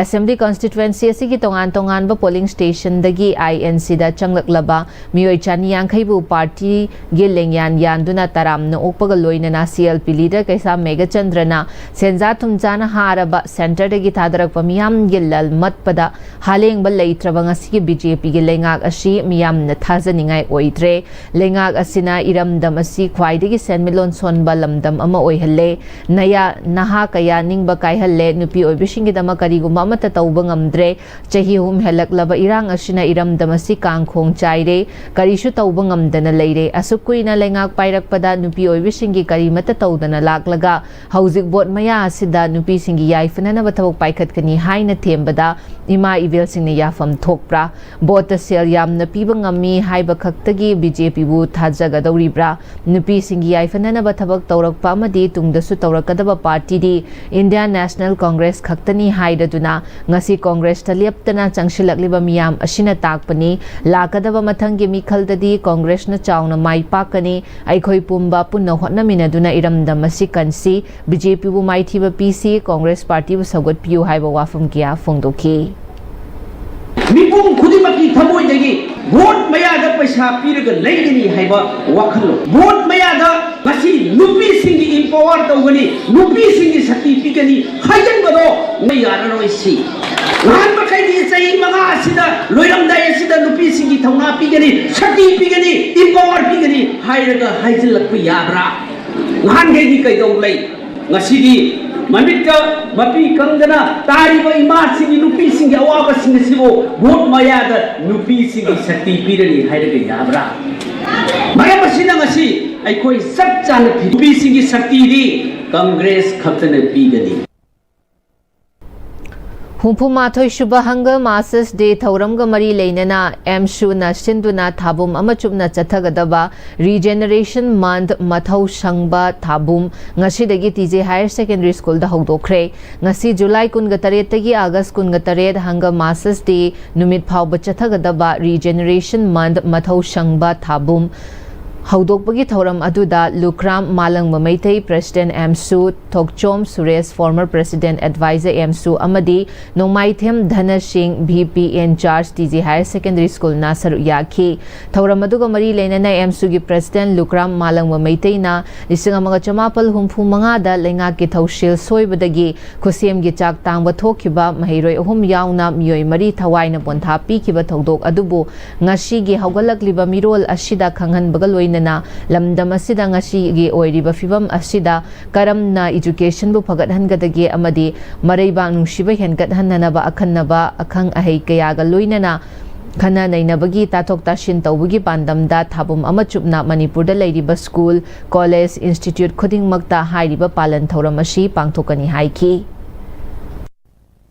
ꯑꯦꯁꯦꯝꯕ꯭ꯂꯤ ꯀꯣꯟꯁꯇꯤꯇ꯭ꯋꯦꯟꯁꯤ ꯑꯁꯤꯒꯤ ꯇꯣꯉꯥꯟ ꯇꯣꯉꯥꯟꯕ ꯄꯣꯂꯤꯡ ꯁ꯭ꯇꯦꯁꯟꯗꯒꯤ ꯑꯥꯏ ꯑꯦꯟ ꯁꯤꯗ ꯆꯪꯂꯛꯂꯕ ꯃꯤꯑꯣꯏ ꯆꯅꯤ ꯌꯥꯡꯈꯩꯕꯨ ꯄꯥꯔꯇꯤꯒꯤ ꯂꯦꯡꯌꯥꯟ ꯌꯥꯟꯗꯨꯅ ꯇꯔꯥꯝꯅ ꯑꯣꯛꯄꯒ ꯂꯣꯏꯅꯅ ꯁꯤ ꯑꯦꯜ ꯄꯤ ꯂꯤꯗꯔ ꯀꯩꯁꯥꯝ ꯃꯦꯘꯆꯟꯗ꯭ꯔꯅ ꯁꯦꯟꯖꯥ ꯊꯨꯝꯖꯥꯅ ꯍꯥꯔꯕ ꯁꯦꯟꯇꯔꯗꯒꯤ ꯊꯥꯗꯔꯛꯄ ꯃꯤꯌꯥꯝꯒꯤ ꯂꯜꯃꯠꯄꯗ ꯍꯥꯂꯦꯡꯕ ꯂꯩꯇ꯭ꯔꯕ ꯉꯁꯤꯒꯤ ꯕꯤ ꯖꯦ ꯄꯤꯒꯤ ꯂꯩꯉꯥꯛ ꯑꯁꯤ ꯃꯤꯌꯥꯝꯅ ꯊꯥꯖꯅꯤꯡꯉꯥꯏ ꯑꯣꯏꯗ꯭ꯔꯦ꯫ ꯂꯩꯉꯥꯛ ꯑꯁꯤꯅ ꯏꯔꯝꯗꯝ ꯑꯁꯤ ꯈ꯭ꯋꯥꯏꯗꯒꯤ ꯁꯦꯟꯃꯤꯠꯂꯣꯟ ꯁꯣꯟꯕ ꯂꯝꯗꯝ ꯑꯃ ꯑꯣꯏꯍꯜꯂꯦ꯫ ꯅꯌꯥ-, ꯅꯍꯥ ꯀꯌꯥ ꯅꯤꯡꯕ ꯀꯥꯏꯍꯜꯂꯦ꯫ ꯅꯨꯄꯤ ꯑꯣꯏꯕꯤꯁꯤꯡꯒꯤꯗꯃꯛ ꯀꯔꯤꯒꯨꯝꯕ ꯑꯃꯠꯇ ꯇꯧꯕ ꯉꯝꯗ꯭ꯔꯦ꯫ ꯆꯍꯤ ꯑꯍꯨꯝ ꯍꯦꯜꯂꯛꯂꯕ ꯏꯔꯥꯡ ꯑꯁꯤꯅ ꯏꯔꯝꯗꯝ ꯑꯁꯤ ꯀꯥꯡꯈꯣꯡ ꯆꯥꯏꯔꯦ꯫ ꯀꯔꯤꯁꯨ ꯇꯧꯕ ꯉꯝꯗꯅ ꯂꯩꯔꯦ꯫ ꯑꯁꯨꯛ ꯀꯨꯏꯅ ꯂꯩꯉꯥꯛ ꯄꯥꯏꯔꯛꯄꯗ ꯅꯨꯄꯤ ꯑꯣꯏꯕꯤꯁꯤꯡꯒꯤ ꯀꯔꯤꯃꯠꯇ ꯇꯧꯗꯅ ꯂꯥꯛꯂꯒ ꯍꯧꯖꯤꯛ ꯚꯣꯠ ꯃꯌꯥ ꯑꯁꯤꯗ ꯅꯨꯄꯤꯁꯤꯡꯒꯤ ꯌꯥꯏꯐꯅꯅꯕ ꯊꯕꯛ ꯄꯥꯏꯈꯠꯀꯅꯤ ꯍꯥꯏꯅ ꯊꯦꯝꯕꯗ ꯏꯃꯥ ꯏꯕꯦꯜꯁꯤꯡꯅ ꯌꯥꯐꯝ ꯊꯣꯛꯄ꯭ꯔꯥ? ꯚꯣꯠꯇ ꯁꯦꯜ ꯌꯥꯝꯅ ꯄꯤꯕ ꯉꯝꯃꯤ ꯍꯥꯏꯕ ꯈꯛꯇꯒꯤ ꯕꯤ ꯖꯦ ꯄꯤꯕꯨ ꯊꯥꯖꯒꯗꯧꯔꯤꯕ꯭ꯔꯥ? ꯅꯨꯄꯤꯁꯤꯡꯒꯤ ꯌꯥꯏꯐꯅꯅꯕ ꯊꯕꯛ ꯇꯧꯔꯛꯄ ꯑꯃꯗꯤ ꯇꯨꯡꯗꯁꯨ ꯇꯧꯔꯛꯀꯗꯕ ꯄꯥꯔꯇꯤꯗꯤ ꯏꯟꯗꯤꯌꯥꯟ ꯅꯦꯁꯅꯦꯜ ꯀꯣꯡꯒ꯭ꯔꯦꯁ ꯈꯛꯇꯅꯤ ꯍꯥꯏꯔꯗꯨꯅ ꯉꯁꯤ ꯀꯣꯡꯒ꯭ꯔꯦꯁꯇ ꯂꯦꯞꯇꯅ ꯆꯪꯁꯤꯜꯂꯛꯂꯤꯕ ꯃꯤꯌꯥꯝ ꯑꯁꯤꯅ ꯇꯥꯛꯄꯅꯤ꯫ ꯂꯥꯛꯀꯗꯕ ꯃꯊꯪꯒꯤ ꯃꯤꯈꯜꯗꯗꯤ ꯀꯣꯡꯒ꯭ꯔꯦꯁꯅ ꯆꯥꯎꯅ ꯃꯥꯏ ꯄꯥꯛꯀꯅꯤ꯫ ꯑꯩꯈꯣꯏ ꯄꯨꯝꯕ ꯄꯨꯟꯅ ꯍꯣꯠꯅꯃꯤꯟꯅꯗꯨꯅ ꯏꯔꯝꯗꯝ ꯑꯁꯤ ꯀꯟꯁꯤ꯫ ꯕꯤ ꯖꯦ ꯄꯤꯕꯨ ꯃꯥꯏꯊꯤꯕ ꯄꯤꯁꯤ, ꯀꯣꯡꯒ꯭ꯔꯦꯁ ꯄꯥꯔꯇꯤꯕꯨ ꯁꯧꯒꯠꯄꯤꯌꯨ ꯍꯥꯏꯕ ꯋꯥꯐꯝ ꯀꯌꯥ ꯐꯣꯡꯗꯣꯛꯈꯤ꯫ ꯃꯤꯄꯨꯝ ꯈꯨꯗꯤꯡꯃꯛꯀꯤ ꯊꯃꯣꯏꯗꯒꯤ ꯚꯣꯠ ꯃꯌꯥꯗ ꯄꯩꯁꯥ ꯄꯤꯔꯒ ꯂꯩꯒꯅꯤ ꯍꯥꯏꯕ ꯋꯥꯈꯜꯂꯣꯟ, ꯚꯣꯠ ꯃꯌꯥꯗ ꯃꯁꯤ ꯅꯨꯄꯤꯁꯤꯡꯒꯤ empower ꯇꯧꯒꯅꯤ, ꯅꯨꯄꯤꯁꯤꯡꯒꯤ ꯁꯛꯇꯤ ꯄꯤꯒꯅꯤ ꯍꯥꯏꯖꯟꯕꯗꯣ ꯃꯣꯏ ꯌꯥꯔꯔꯣꯏ꯫ ꯁꯤ ꯅꯍꯥꯟ ꯃꯈꯩꯗꯤ ꯆꯍꯤ ꯃꯉꯥ ꯑꯁꯤꯗ ꯂꯣꯏꯔꯝꯗꯥꯏ ꯑꯁꯤꯗ ꯅꯨꯄꯤꯁꯤꯡꯒꯤ ꯊꯧꯅꯥ ꯄꯤꯒꯅꯤ, ꯁꯛꯇꯤ ꯄꯤꯒꯅꯤ, empower ꯄꯤꯒꯅꯤ ꯍꯥꯏꯔꯒ ꯍꯥꯏꯖꯤꯜꯂꯛꯄ ꯌꯥꯕ꯭ꯔꯥ? ꯅꯍꯥꯟꯈꯩꯗꯤ ꯀꯩꯗꯧ ꯂꯩ? ꯉꯁꯤꯗꯤ ꯃꯃꯤꯠꯇ ꯃꯄꯤ ꯀꯪꯗꯅ ꯇꯥꯔꯤꯕ ꯏꯃꯥꯁꯤꯡꯒꯤ, ꯅꯨꯄꯤꯁꯤꯡꯒꯤ ꯑꯋꯥꯕꯁꯤꯡ ꯑꯁꯤꯕꯨ ꯚꯣꯠ ꯃꯌꯥꯗ ꯅꯨꯄꯤꯁꯤꯡꯒꯤ ꯁꯛꯇꯤ ꯄꯤꯔꯅꯤ ꯍꯥꯏꯔꯒ ꯌꯥꯕ꯭ꯔꯥ? ꯃꯔꯝ ꯑꯁꯤꯅ ꯉꯁꯤ ꯑꯩꯈꯣꯏ ꯆꯞ ꯆꯥꯅ ꯅꯨꯄꯤꯁꯤꯡꯒꯤ ꯁꯛꯇꯤꯗꯤ ꯀꯪꯒ꯭ꯔꯦꯁ ꯈꯛꯇꯅ ꯄꯤꯒꯅꯤ꯫ ꯍꯨꯝꯐꯨ ꯃꯥꯊꯣꯏ ꯁꯨꯕ ꯍꯪꯒꯔ ꯃꯥꯁꯇꯔꯁ ꯗꯦ ꯊꯧꯔꯝꯒ ꯃꯔꯤ ꯂꯩꯅꯅ ꯑꯦꯝꯁꯨꯅ ꯁꯤꯟꯗꯨꯅ ꯊꯥꯕꯨꯝ ꯑꯃ ꯆꯨꯞꯅ ꯆꯠꯊꯒꯗꯕ ꯔꯤꯖꯦꯅꯔꯦꯁꯟ ꯃꯟꯊ ꯃꯊꯧ ꯁꯪꯕ ꯊꯥꯕꯨꯝ ꯉꯁꯤꯗꯒꯤ ꯇꯤ ꯖꯦ ꯍꯥꯌꯔ ꯁꯦꯀꯦꯟꯗꯔꯤ ꯁ꯭ꯀꯨꯜꯗ ꯍꯧꯗꯣꯛꯈ꯭ꯔꯦ꯫ ꯉꯁꯤ ꯖꯨꯂꯥꯏ ꯀꯨꯟꯒ ꯇꯔꯦꯠꯇꯒꯤ ꯑꯥꯒꯁ ꯀꯨꯟꯒ ꯇꯔꯦꯠ ꯍꯪꯒꯔ ꯃꯥꯁꯇꯔꯁ ꯗꯦ ꯅꯨꯃꯤꯠ ꯐꯥꯎꯕ ꯆꯠꯊꯒꯗꯕ ꯔꯤꯖꯦꯅꯔꯦꯁꯟ ꯃꯟꯊ ꯃꯊꯧ ꯁꯪꯕ ꯊꯥꯕꯨꯝ ꯍꯧꯗꯣꯛꯄꯒꯤ ꯊꯧꯔꯝ ꯑꯗꯨꯗ ꯂꯨꯈ꯭ꯔꯥꯝ ꯃꯥꯂꯪꯕ ꯃꯩꯇꯩ, ꯄ꯭ꯔꯦꯁꯤꯗꯦꯟꯠ ꯑꯦꯝꯁꯨ, Thokchom Suresh, former president advisor ꯑꯦꯝꯁꯨ, ꯑꯃꯗꯤ Nongmaithem Dhanasing, V P incharge, T J higher secondary ꯁ꯭ꯀꯨꯜꯅ ꯁꯔꯨꯛ ꯌꯥꯈꯤ꯫ ꯊꯧꯔꯝ ꯑꯗꯨꯒ ꯃꯔꯤ ꯂꯩꯅꯅ ꯑꯦꯝꯁꯨꯒꯤ ꯄ꯭ꯔꯦꯁꯤꯗꯦꯟꯠ ꯂꯨꯈ꯭ꯔꯥꯝ ꯃꯥꯂꯪꯕ ꯃꯩꯇꯩꯅ ꯂꯤꯁꯤꯡ ꯑꯃꯒ ꯆꯃꯥꯄꯜ ꯍꯨꯝꯐꯨ ꯃꯉꯥꯗ ꯂꯩꯉꯥꯛꯀꯤ ꯊꯧꯁꯤꯜ ꯁꯣꯏꯕꯗꯒꯤ ꯈꯨꯠꯁꯦꯝꯒꯤ ꯆꯥꯛ ꯇꯥꯡꯕ ꯊꯣꯛꯈꯤꯕ ꯃꯍꯩꯔꯣꯏ ꯑꯍꯨꯝ ꯌꯥꯎꯅ ꯃꯤꯑꯣꯏ ꯃꯔꯤ ꯊꯋꯥꯏꯅ ꯄꯣꯟꯊꯥ ꯄꯤꯈꯤꯕ ꯊꯧꯗꯣꯛ ꯑꯗꯨꯕꯨ ꯉꯁꯤꯒꯤ ꯍꯧꯒꯠꯂꯛꯂꯤꯕ ꯃꯤꯔꯣꯜ ꯑꯁꯤꯗ ꯈꯪꯍꯟꯕꯒ ꯂꯣꯏꯅꯅ ꯂꯝꯗꯝ ꯑꯁꯤꯗ ꯉꯁꯤꯒꯤ ꯑꯣꯏꯔꯤꯕ ꯐꯤꯕꯝ ꯑꯁꯤꯗ ꯀꯔꯝꯅ ꯏꯖꯨꯀꯦꯁꯟꯕꯨ ꯐꯒꯠꯍꯟꯒꯗꯒꯦ ꯑꯃꯗꯤ ꯃꯔꯩꯕꯥꯛ ꯅꯨꯡꯁꯤꯕ ꯍꯦꯟꯒꯠꯍꯟꯅꯅꯕ ꯑꯈꯟꯅꯕ ꯑꯈꯪ ꯑꯍꯩ ꯀꯌꯥꯒ ꯂꯣꯏꯅꯅ ꯈꯟꯅ ꯅꯩꯅꯕꯒꯤ ꯇꯥꯊꯣꯛ ꯇꯥꯁꯤꯟ ꯇꯧꯕꯒꯤ ꯄꯥꯟꯗꯝꯗ ꯊꯥꯕꯨꯝ ꯑꯃ ꯆꯨꯞꯅ ꯃꯅꯤꯄꯨꯔꯗ ꯂꯩꯔꯤꯕ ꯁ꯭ꯀꯨꯜ, ꯀꯣꯂꯦꯖ, ꯏꯟꯁꯇꯤꯇ꯭ꯌꯨꯠ ꯈꯨꯗꯤꯡꯃꯛꯇ ꯍꯥꯏꯔꯤꯕ ꯄꯥꯂꯟ ꯊꯧꯔꯝ ꯑꯁꯤ ꯄꯥꯡꯊꯣꯛꯀꯅꯤ ꯍꯥꯏꯈꯤ꯫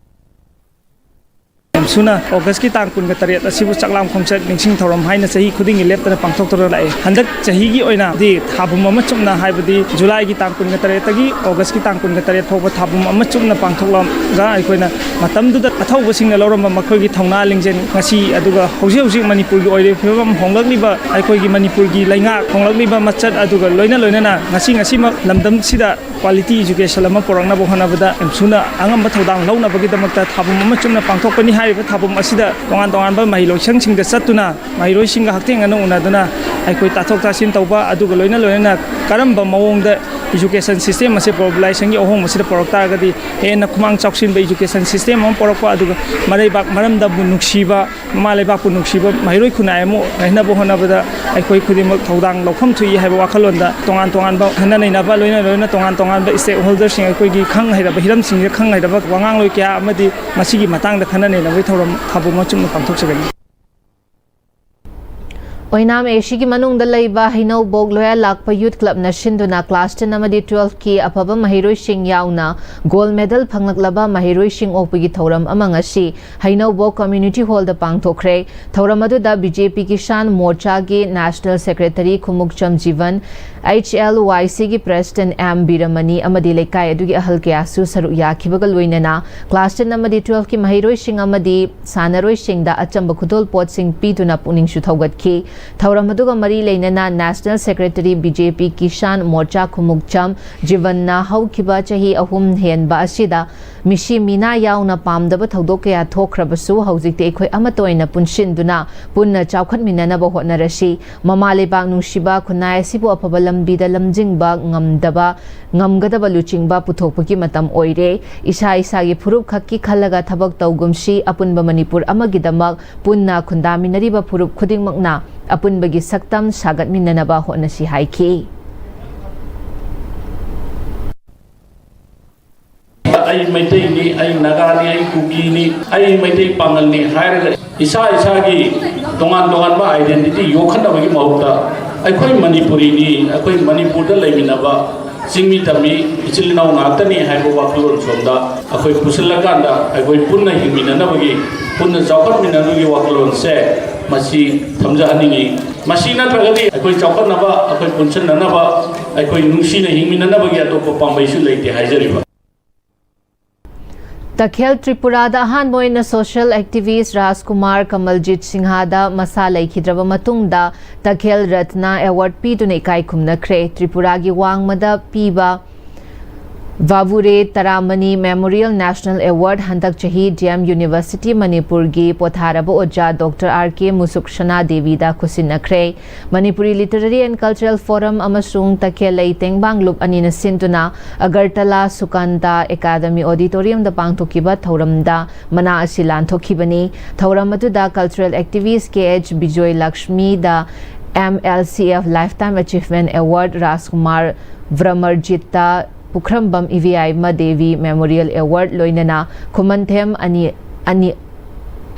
ꯑꯦꯝꯁꯨꯅ ꯑꯣꯒꯁꯀꯤ ꯇꯥꯡ ꯀꯨꯟꯒ ꯇꯔꯦꯠ ꯑꯁꯤꯕꯨ ꯆꯥꯛꯂꯥꯝ ꯈꯣꯡꯆꯠ ꯅꯤꯡꯁꯤꯡ ꯊꯧꯔꯝ ꯍꯥꯏꯅ ꯆꯍꯤ ꯈꯨꯗꯤꯡꯒꯤ ꯂꯦꯞꯇꯅ ꯄꯥꯡꯊꯣꯛꯇꯨꯅ ꯂꯥꯛꯑꯦ꯫ ꯍꯟꯗꯛ ꯆꯍꯤꯒꯤ ꯑꯣꯏꯅꯗꯤ ꯊꯥꯕꯨꯝ ꯑꯃ ꯆꯨꯞꯅ, ꯍꯥꯏꯕꯗꯤ ꯖꯨꯂꯥꯏꯒꯤ ꯇꯥꯡ ꯀꯨꯟꯒ ꯇꯔꯦꯠꯇꯒꯤ ꯑꯣꯒꯁꯀꯤ ꯇꯥꯡ ꯀꯨꯟꯒ ꯇꯔꯦꯠ ꯐꯥꯎꯕ ꯊꯥꯕꯨꯝ ꯑꯃ ꯆꯨꯞꯅ ꯄꯥꯡꯊꯣꯛꯂꯒ, ꯑꯩꯈꯣꯏꯅ ꯃꯇꯝꯗꯨꯗ ꯑꯊꯧꯕꯁꯤꯡꯅ ꯂꯧꯔꯝꯕ ꯃꯈꯣꯏꯒꯤ ꯊꯧꯅꯥ ꯂꯤꯡꯖꯦꯜ ꯉꯁꯤ, ꯑꯗꯨꯒ ꯍꯧꯖꯤꯛ ꯍꯧꯖꯤꯛ ꯃꯅꯤꯄꯨꯔꯒꯤ ꯑꯣꯏꯔꯤꯕ ꯐꯤꯕꯝ, ꯍꯣꯡꯂꯛꯂꯤꯕ ꯑꯩꯈꯣꯏꯒꯤ ꯃꯅꯤꯄꯨꯔꯒꯤ ꯂꯩꯉꯥꯛ ꯍꯣꯡꯂꯛꯂꯤꯕ ꯃꯆꯠ, ꯑꯗꯨꯒ ꯂꯣꯏꯅ ꯂꯣꯏꯅꯅ ꯉꯁꯤ ꯉꯁꯤꯃꯛ ꯂꯝꯗꯝꯁꯤꯗ quality education ꯑꯃ ꯄꯨꯔꯛꯅꯕ ꯍꯣꯠꯅꯕꯗ ꯑꯦꯝꯁꯨꯅ ꯑꯉꯝꯕ ꯊꯧꯗꯥꯡ ꯂꯧꯅꯕꯒꯤꯗꯃꯛꯇ ꯊꯥꯕꯨꯝ ꯑꯃ ꯆꯨꯝꯅ ꯄꯥꯡꯊꯣꯛꯄꯅꯤ꯫ ꯍꯥꯏꯔꯤꯕ ꯊꯥꯕꯨꯝ ꯑꯁꯤꯗ ꯇꯣꯉꯥꯟ ꯇꯣꯉꯥꯟꯕ ꯃꯍꯩꯂꯣꯏꯁꯪꯁꯤꯡꯗ ꯆꯠꯇꯨꯅ ꯃꯍꯩꯔꯣꯏꯁꯤꯡꯒ ꯍꯛꯊꯦꯡꯅꯅ ꯎꯅꯗꯨꯅ ꯑꯩꯈꯣꯏ ꯇꯥꯊꯣꯛ ꯇꯥꯁꯤꯟ ꯇꯧꯕ, ꯑꯗꯨꯒ ꯂꯣꯏꯅ ꯂꯣꯏꯅꯅ ꯀꯔꯝꯕ ꯃꯑꯣꯡꯗ education system ꯑꯁꯤ globalization ꯒꯤ ꯑꯍꯣꯡꯕꯁꯤꯗ ꯄꯨꯔꯛ ꯇꯥꯔꯒꯗꯤ ꯍꯦꯟꯅ ꯈꯨꯃꯥꯡ ꯆꯥꯎꯁꯤꯟꯕ education system ꯑꯃ ꯄꯨꯔꯛꯄ, ꯑꯗꯨꯒ ꯃꯔꯩꯕꯥꯛ ꯃꯔꯝꯗꯝꯕꯨ ꯅꯨꯡꯁꯤꯕ, ꯃꯃꯥ ꯂꯩꯕꯥꯛꯄꯨ ꯅꯨꯡꯁꯤꯕ ꯃꯍꯩꯔꯣꯏ ꯈꯨꯟꯅꯥꯏ ꯑꯃ ꯑꯣꯏꯍꯟꯅꯕ ꯍꯣꯠꯅꯕꯗ ꯑꯩꯈꯣꯏ ꯈꯨꯗꯤꯡꯃꯛ ꯊꯧꯗꯥꯡ ꯂꯧꯐꯝ ꯊꯣꯛꯏ ꯍꯥꯏꯕ ꯋꯥꯈꯜꯂꯣꯟꯗ ꯇꯣꯉꯥꯟ ꯇꯣꯉꯥꯟꯕ ꯈꯟꯅ ꯅꯩꯅꯕ, ꯂꯣꯏꯅ ꯂꯣꯏꯅꯅ ꯇꯣꯉꯥꯟ ꯇꯣꯉꯥꯟꯕ stakeholder ꯁꯤꯡ, ꯑꯩꯈꯣꯏꯒꯤ ꯈꯪ ꯍꯩꯔꯕ ꯍꯤꯔꯝꯁꯤꯡꯁꯤꯗ ꯈꯪ ꯍꯩꯔꯕ ꯋꯥꯉꯥꯡꯂꯣꯏ ꯀꯌꯥ ꯑꯃꯗꯤ ꯃꯁꯤꯒꯤ ꯃꯇꯥꯡꯗ ꯈꯟꯅ ꯅꯩꯅꯕꯒꯤ ꯊꯧꯔꯝ ꯊꯥꯕꯨꯝ ꯑꯃ ꯆꯨꯝꯅ ꯄꯥꯡꯊꯣꯛꯆꯒꯅꯤ꯫ ꯑꯣꯏꯅꯥꯝ ꯑꯦꯁꯤꯒꯤ ꯃꯅꯨꯡꯗ ꯂꯩꯕ ꯍꯩꯅꯧꯕꯣꯛ ꯂꯣꯌꯥ ꯂꯥꯛꯄ ꯌꯨꯠ ꯀ꯭ꯂꯕꯅ ꯁꯤꯟꯗꯨꯅ ꯀ꯭ꯂꯥꯁ ꯇꯦꯟ ꯑꯃꯗꯤ ꯇꯨꯋꯦꯜꯐꯀꯤ ꯑꯐꯕ ꯃꯍꯩꯔꯣꯏꯁꯤꯡ ꯌꯥꯎꯅ ꯒꯣꯜ ꯃꯦꯗꯜ ꯐꯪꯂꯛꯂꯕ ꯃꯍꯩꯔꯣꯏꯁꯤꯡ ꯑꯣꯛꯄꯒꯤ ꯊꯧꯔꯝ ꯑꯃ ꯉꯁꯤ ꯍꯩꯅꯧꯕꯣꯛ ꯀꯝꯃ꯭ꯌꯨꯅꯤꯇꯤ ꯍꯣꯜꯗ ꯄꯥꯡꯊꯣꯛꯈ꯭ꯔꯦ꯫ ꯊꯧꯔꯝ ꯑꯗꯨꯗ ꯕꯤ ꯖꯦ ꯄꯤ ꯀꯤꯁꯥꯟ ꯃꯣꯔꯆꯥꯒꯤ ꯅꯦꯁꯅꯦꯜ ꯁꯦꯀ꯭ꯔꯦꯇꯔꯤ ꯈꯨꯃꯨꯛꯆꯝ ꯖꯤꯕꯟ, ꯑꯩꯆ ꯑꯦꯜ ꯋꯥꯏ ꯁꯤꯒꯤ ꯄ꯭ꯔꯦꯁꯤꯗꯦꯟꯠ ꯑꯦꯝ ꯕꯤꯔꯃꯅꯤ ꯑꯃꯗꯤ ꯂꯩꯀꯥꯏ ꯑꯗꯨꯒꯤ ꯑꯍꯜ ꯀꯌꯥꯁꯨ ꯁꯔꯨꯛ ꯌꯥꯈꯤꯕꯒ ꯂꯣꯏꯅꯅ ꯀ꯭ꯂꯥꯁ ꯇꯦꯟ ꯑꯃꯗꯤ ꯇꯨꯋꯦꯜꯐꯀꯤ ꯃꯍꯩꯔꯣꯏꯁꯤꯡ ꯑꯃꯗꯤ ꯁꯥꯟꯅꯔꯣꯏꯁꯤꯡꯗ ꯑꯆꯝꯕ ꯈꯨꯗꯣꯜꯄꯣꯠꯁꯤꯡ ꯄꯤꯗꯨꯅ ꯄꯨꯛꯅꯤꯡꯁꯨ ꯊꯧꯒꯠꯈꯤ꯫ ꯊꯧꯔꯝ ꯑꯗꯨꯒ ꯃꯔꯤ ꯂꯩꯅꯅ ꯅꯦꯁꯅꯦꯜ ꯁꯦꯀ꯭ꯔꯦꯇꯔꯤ ꯕꯤ ꯖꯦ ꯄꯤ ꯀꯤꯁꯥꯟ ꯃꯣꯔꯆꯥ ꯈꯨꯃꯨꯛꯆꯝ ꯖꯤꯕꯟꯅ ꯍꯧꯈꯤꯕ ꯆꯍꯤ ꯑꯍꯨꯝ ꯍꯦꯟꯕ ꯑꯁꯤꯗ ꯃꯤꯁꯤ ꯃꯤꯅꯥ ꯌꯥꯎꯅ ꯄꯥꯝꯗꯕ ꯊꯧꯗꯣꯛ ꯀꯌꯥ ꯊꯣꯛꯈ꯭ꯔꯕꯁꯨ ꯍꯧꯖꯤꯛꯇꯤ ꯑꯩꯈꯣꯏ ꯑꯃꯠꯇ ꯑꯣꯏꯅ ꯄꯨꯟꯁꯤꯟꯗꯨꯅ ꯄꯨꯟꯅ ꯆꯥꯎꯈꯠꯃꯤꯟꯅꯅꯕ ꯍꯣꯠꯅꯔꯁꯤ꯫ ꯃꯃꯥ ꯂꯩꯕꯥꯛ ꯅꯨꯡꯁꯤꯕ ꯈꯨꯟꯅꯥꯏ ꯑꯁꯤꯕꯨ ꯑꯐꯕ ꯂꯝꯕꯤꯗ ꯂꯝꯖꯤꯡꯕ ꯉꯝꯗꯕ, ꯉꯝꯒꯗꯕ ꯂꯨꯆꯤꯡꯕ ꯄꯨꯊꯣꯛꯄꯒꯤ ꯃꯇꯝ ꯑꯣꯏꯔꯦ꯫ ꯏꯁꯥ ꯏꯁꯥꯒꯤ ꯐꯨꯔꯨꯞ ꯈꯛꯀꯤ ꯈꯜꯂꯒ ꯊꯕꯛ ꯇꯧꯒꯨꯝꯁꯤ꯫ ꯑꯄꯨꯟꯕ ꯃꯅꯤꯄꯨꯔ ꯑꯃꯒꯤꯗꯃꯛ ꯄꯨꯟꯅ ꯈꯨꯟꯗꯥꯃꯤꯟꯅꯔꯤꯕ ꯐꯨꯔꯨꯞ ꯈꯨꯗꯤꯡꯃꯛꯅ ꯑꯄꯨꯟꯕꯒꯤ ꯁꯛꯇꯝ ꯁꯥꯒꯠꯃꯤꯟꯅꯅꯕ ꯍꯣꯠꯅꯁꯤ ꯍꯥꯏꯈꯤ꯫ ꯑꯩ ꯃꯩꯇꯩꯅꯤ, ꯑꯩ ꯅꯥꯒꯥꯅꯤ, ꯑꯩ ꯀꯨꯀꯤꯅꯤ, ꯑꯩ ꯃꯩꯇꯩ ꯄꯥꯉꯜꯅꯤ ꯍꯥꯏꯔꯒ ꯏꯁꯥ ꯏꯁꯥꯒꯤ ꯇꯣꯉꯥꯟ ꯇꯣꯉꯥꯟꯕ ꯑꯥꯏꯗꯦꯟꯇꯤꯇꯤ ꯌꯣꯛꯈꯠꯅꯕꯒꯤ ꯃꯍꯨꯠꯇ ꯑꯩꯈꯣꯏ ꯃꯅꯤꯄꯨꯔꯤꯅꯤ, ꯑꯩꯈꯣꯏ ꯃꯅꯤꯄꯨꯔꯗ ꯂꯩꯃꯤꯟꯅꯕ ꯆꯤꯡꯃꯤ ꯇꯝꯃꯤ ꯏꯆꯤꯜ ꯏꯅꯥꯎ ꯉꯥꯛꯇꯅꯤ ꯍꯥꯏꯕ ꯋꯥꯈꯜꯂꯣꯟ ꯁꯣꯝꯗ ꯑꯩꯈꯣꯏ ꯄꯨꯁꯤꯜꯂꯀꯥꯟꯗ ꯑꯩꯈꯣꯏ ꯄꯨꯟꯅ ꯍꯤꯡꯃꯤꯟꯅꯅꯕꯒꯤ, ꯄꯨꯟꯅ ꯆꯥꯎꯈꯠꯃꯤꯟꯅꯅꯕꯒꯤ ꯋꯥꯈꯜꯂꯣꯟꯁꯦ ꯃꯁꯤ ꯊꯝꯖꯍꯟꯅꯤꯡꯏ꯫ ꯃꯁꯤ ꯅꯠꯇ꯭ꯔꯒꯗꯤ ꯑꯩꯈꯣꯏ ꯆꯥꯎꯈꯠꯅꯕ, ꯑꯩꯈꯣꯏ ꯄꯨꯟꯁꯤꯟꯅꯅꯕ, ꯑꯩꯈꯣꯏ ꯅꯨꯡꯁꯤꯅ ꯍꯤꯡꯃꯤꯟꯅꯅꯕꯒꯤ ꯑꯇꯣꯞꯄ ꯄꯥꯝꯕꯩꯁꯨ ꯂꯩꯇꯦ ꯍꯥꯏꯖꯔꯤꯕ꯫ ꯇꯈꯦꯜ ꯇ꯭ꯔꯤꯄꯨꯔꯥꯗ ꯑꯍꯥꯟꯕ ꯑꯣꯏꯅ ꯁꯣꯁꯤꯌꯦꯜ ꯑꯦꯛꯇꯤꯚꯤꯁ꯭ꯠ ꯔꯥꯖꯀꯨꯃꯥꯔ ꯀꯃꯜꯖꯤꯠ ꯁꯤꯡꯍꯗ ꯃꯁꯥ ꯂꯩꯈꯤꯗ꯭ꯔꯕ ꯃꯇꯨꯡꯗ ꯇꯈꯦꯜ ꯔꯠꯅ ꯑꯦꯋꯥꯔꯗ ꯄꯤꯗꯨꯅ ꯏꯀꯥꯏ ꯈꯨꯝꯅꯈ꯭ꯔꯦ꯫ ꯇ꯭ꯔꯤꯄꯨꯔꯥꯒꯤ ꯋꯥꯡꯃꯗ ꯄꯤꯕ Bhabure Taramani memorial national award ꯍꯟꯗꯛ ꯆꯍꯤ ꯗꯤ ꯑꯦꯝ ꯌꯨꯅꯤꯚꯔꯁꯤꯇꯤ ꯃꯅꯤꯄꯨꯔꯒꯤ ꯄꯣꯊꯥꯔꯕ ꯑꯣꯖꯥ ꯗꯣꯛꯇꯔ ꯑꯥꯔ ꯀꯦ ꯃꯨꯁꯨꯛꯁꯅꯥ ꯗꯦꯕꯤꯗ ꯈꯨꯠꯁꯤꯟꯅꯈ꯭ꯔꯦ꯫ Manipuri literary and cultural forum ꯑꯃꯁꯨꯡ ꯇꯈꯦꯜꯂꯩ ꯇꯦꯡꯕꯥꯡꯂꯨꯞ ꯑꯅꯤꯅ ꯁꯤꯟꯗꯨꯅ ꯑꯒꯔꯇꯂꯥ ꯁꯨꯀꯥꯟꯇꯥ ꯑꯦꯀꯥꯗꯃꯤ ꯑꯣꯗꯤꯇꯣꯔꯤꯌꯝꯗ ꯄꯥꯡꯊꯣꯛꯈꯤꯕ ꯊꯧꯔꯝꯗ ꯃꯅꯥ ꯑꯁꯤ ꯂꯥꯟꯊꯣꯛꯈꯤꯕꯅꯤ꯫ ꯊꯧꯔꯝ ꯑꯗꯨꯗ cultural activist K H Bijoy ꯂꯛꯁꯃꯤꯗ M L C F lifetime achievement award, Rajkumar ꯕ꯭ꯔꯃꯔꯖꯤꯠꯇ ꯄꯨꯈ꯭ꯔꯝꯕꯝ ꯏꯕꯦꯌꯥꯏꯃ ꯗꯦꯕꯤ ꯃꯦꯃꯣꯔꯤꯌꯦꯜ ꯑꯦꯋꯥꯔꯗ, ꯂꯣꯏꯅꯅ ꯈꯨꯃꯟꯊꯦꯝ ꯑꯅꯤ, ꯑꯅꯤ,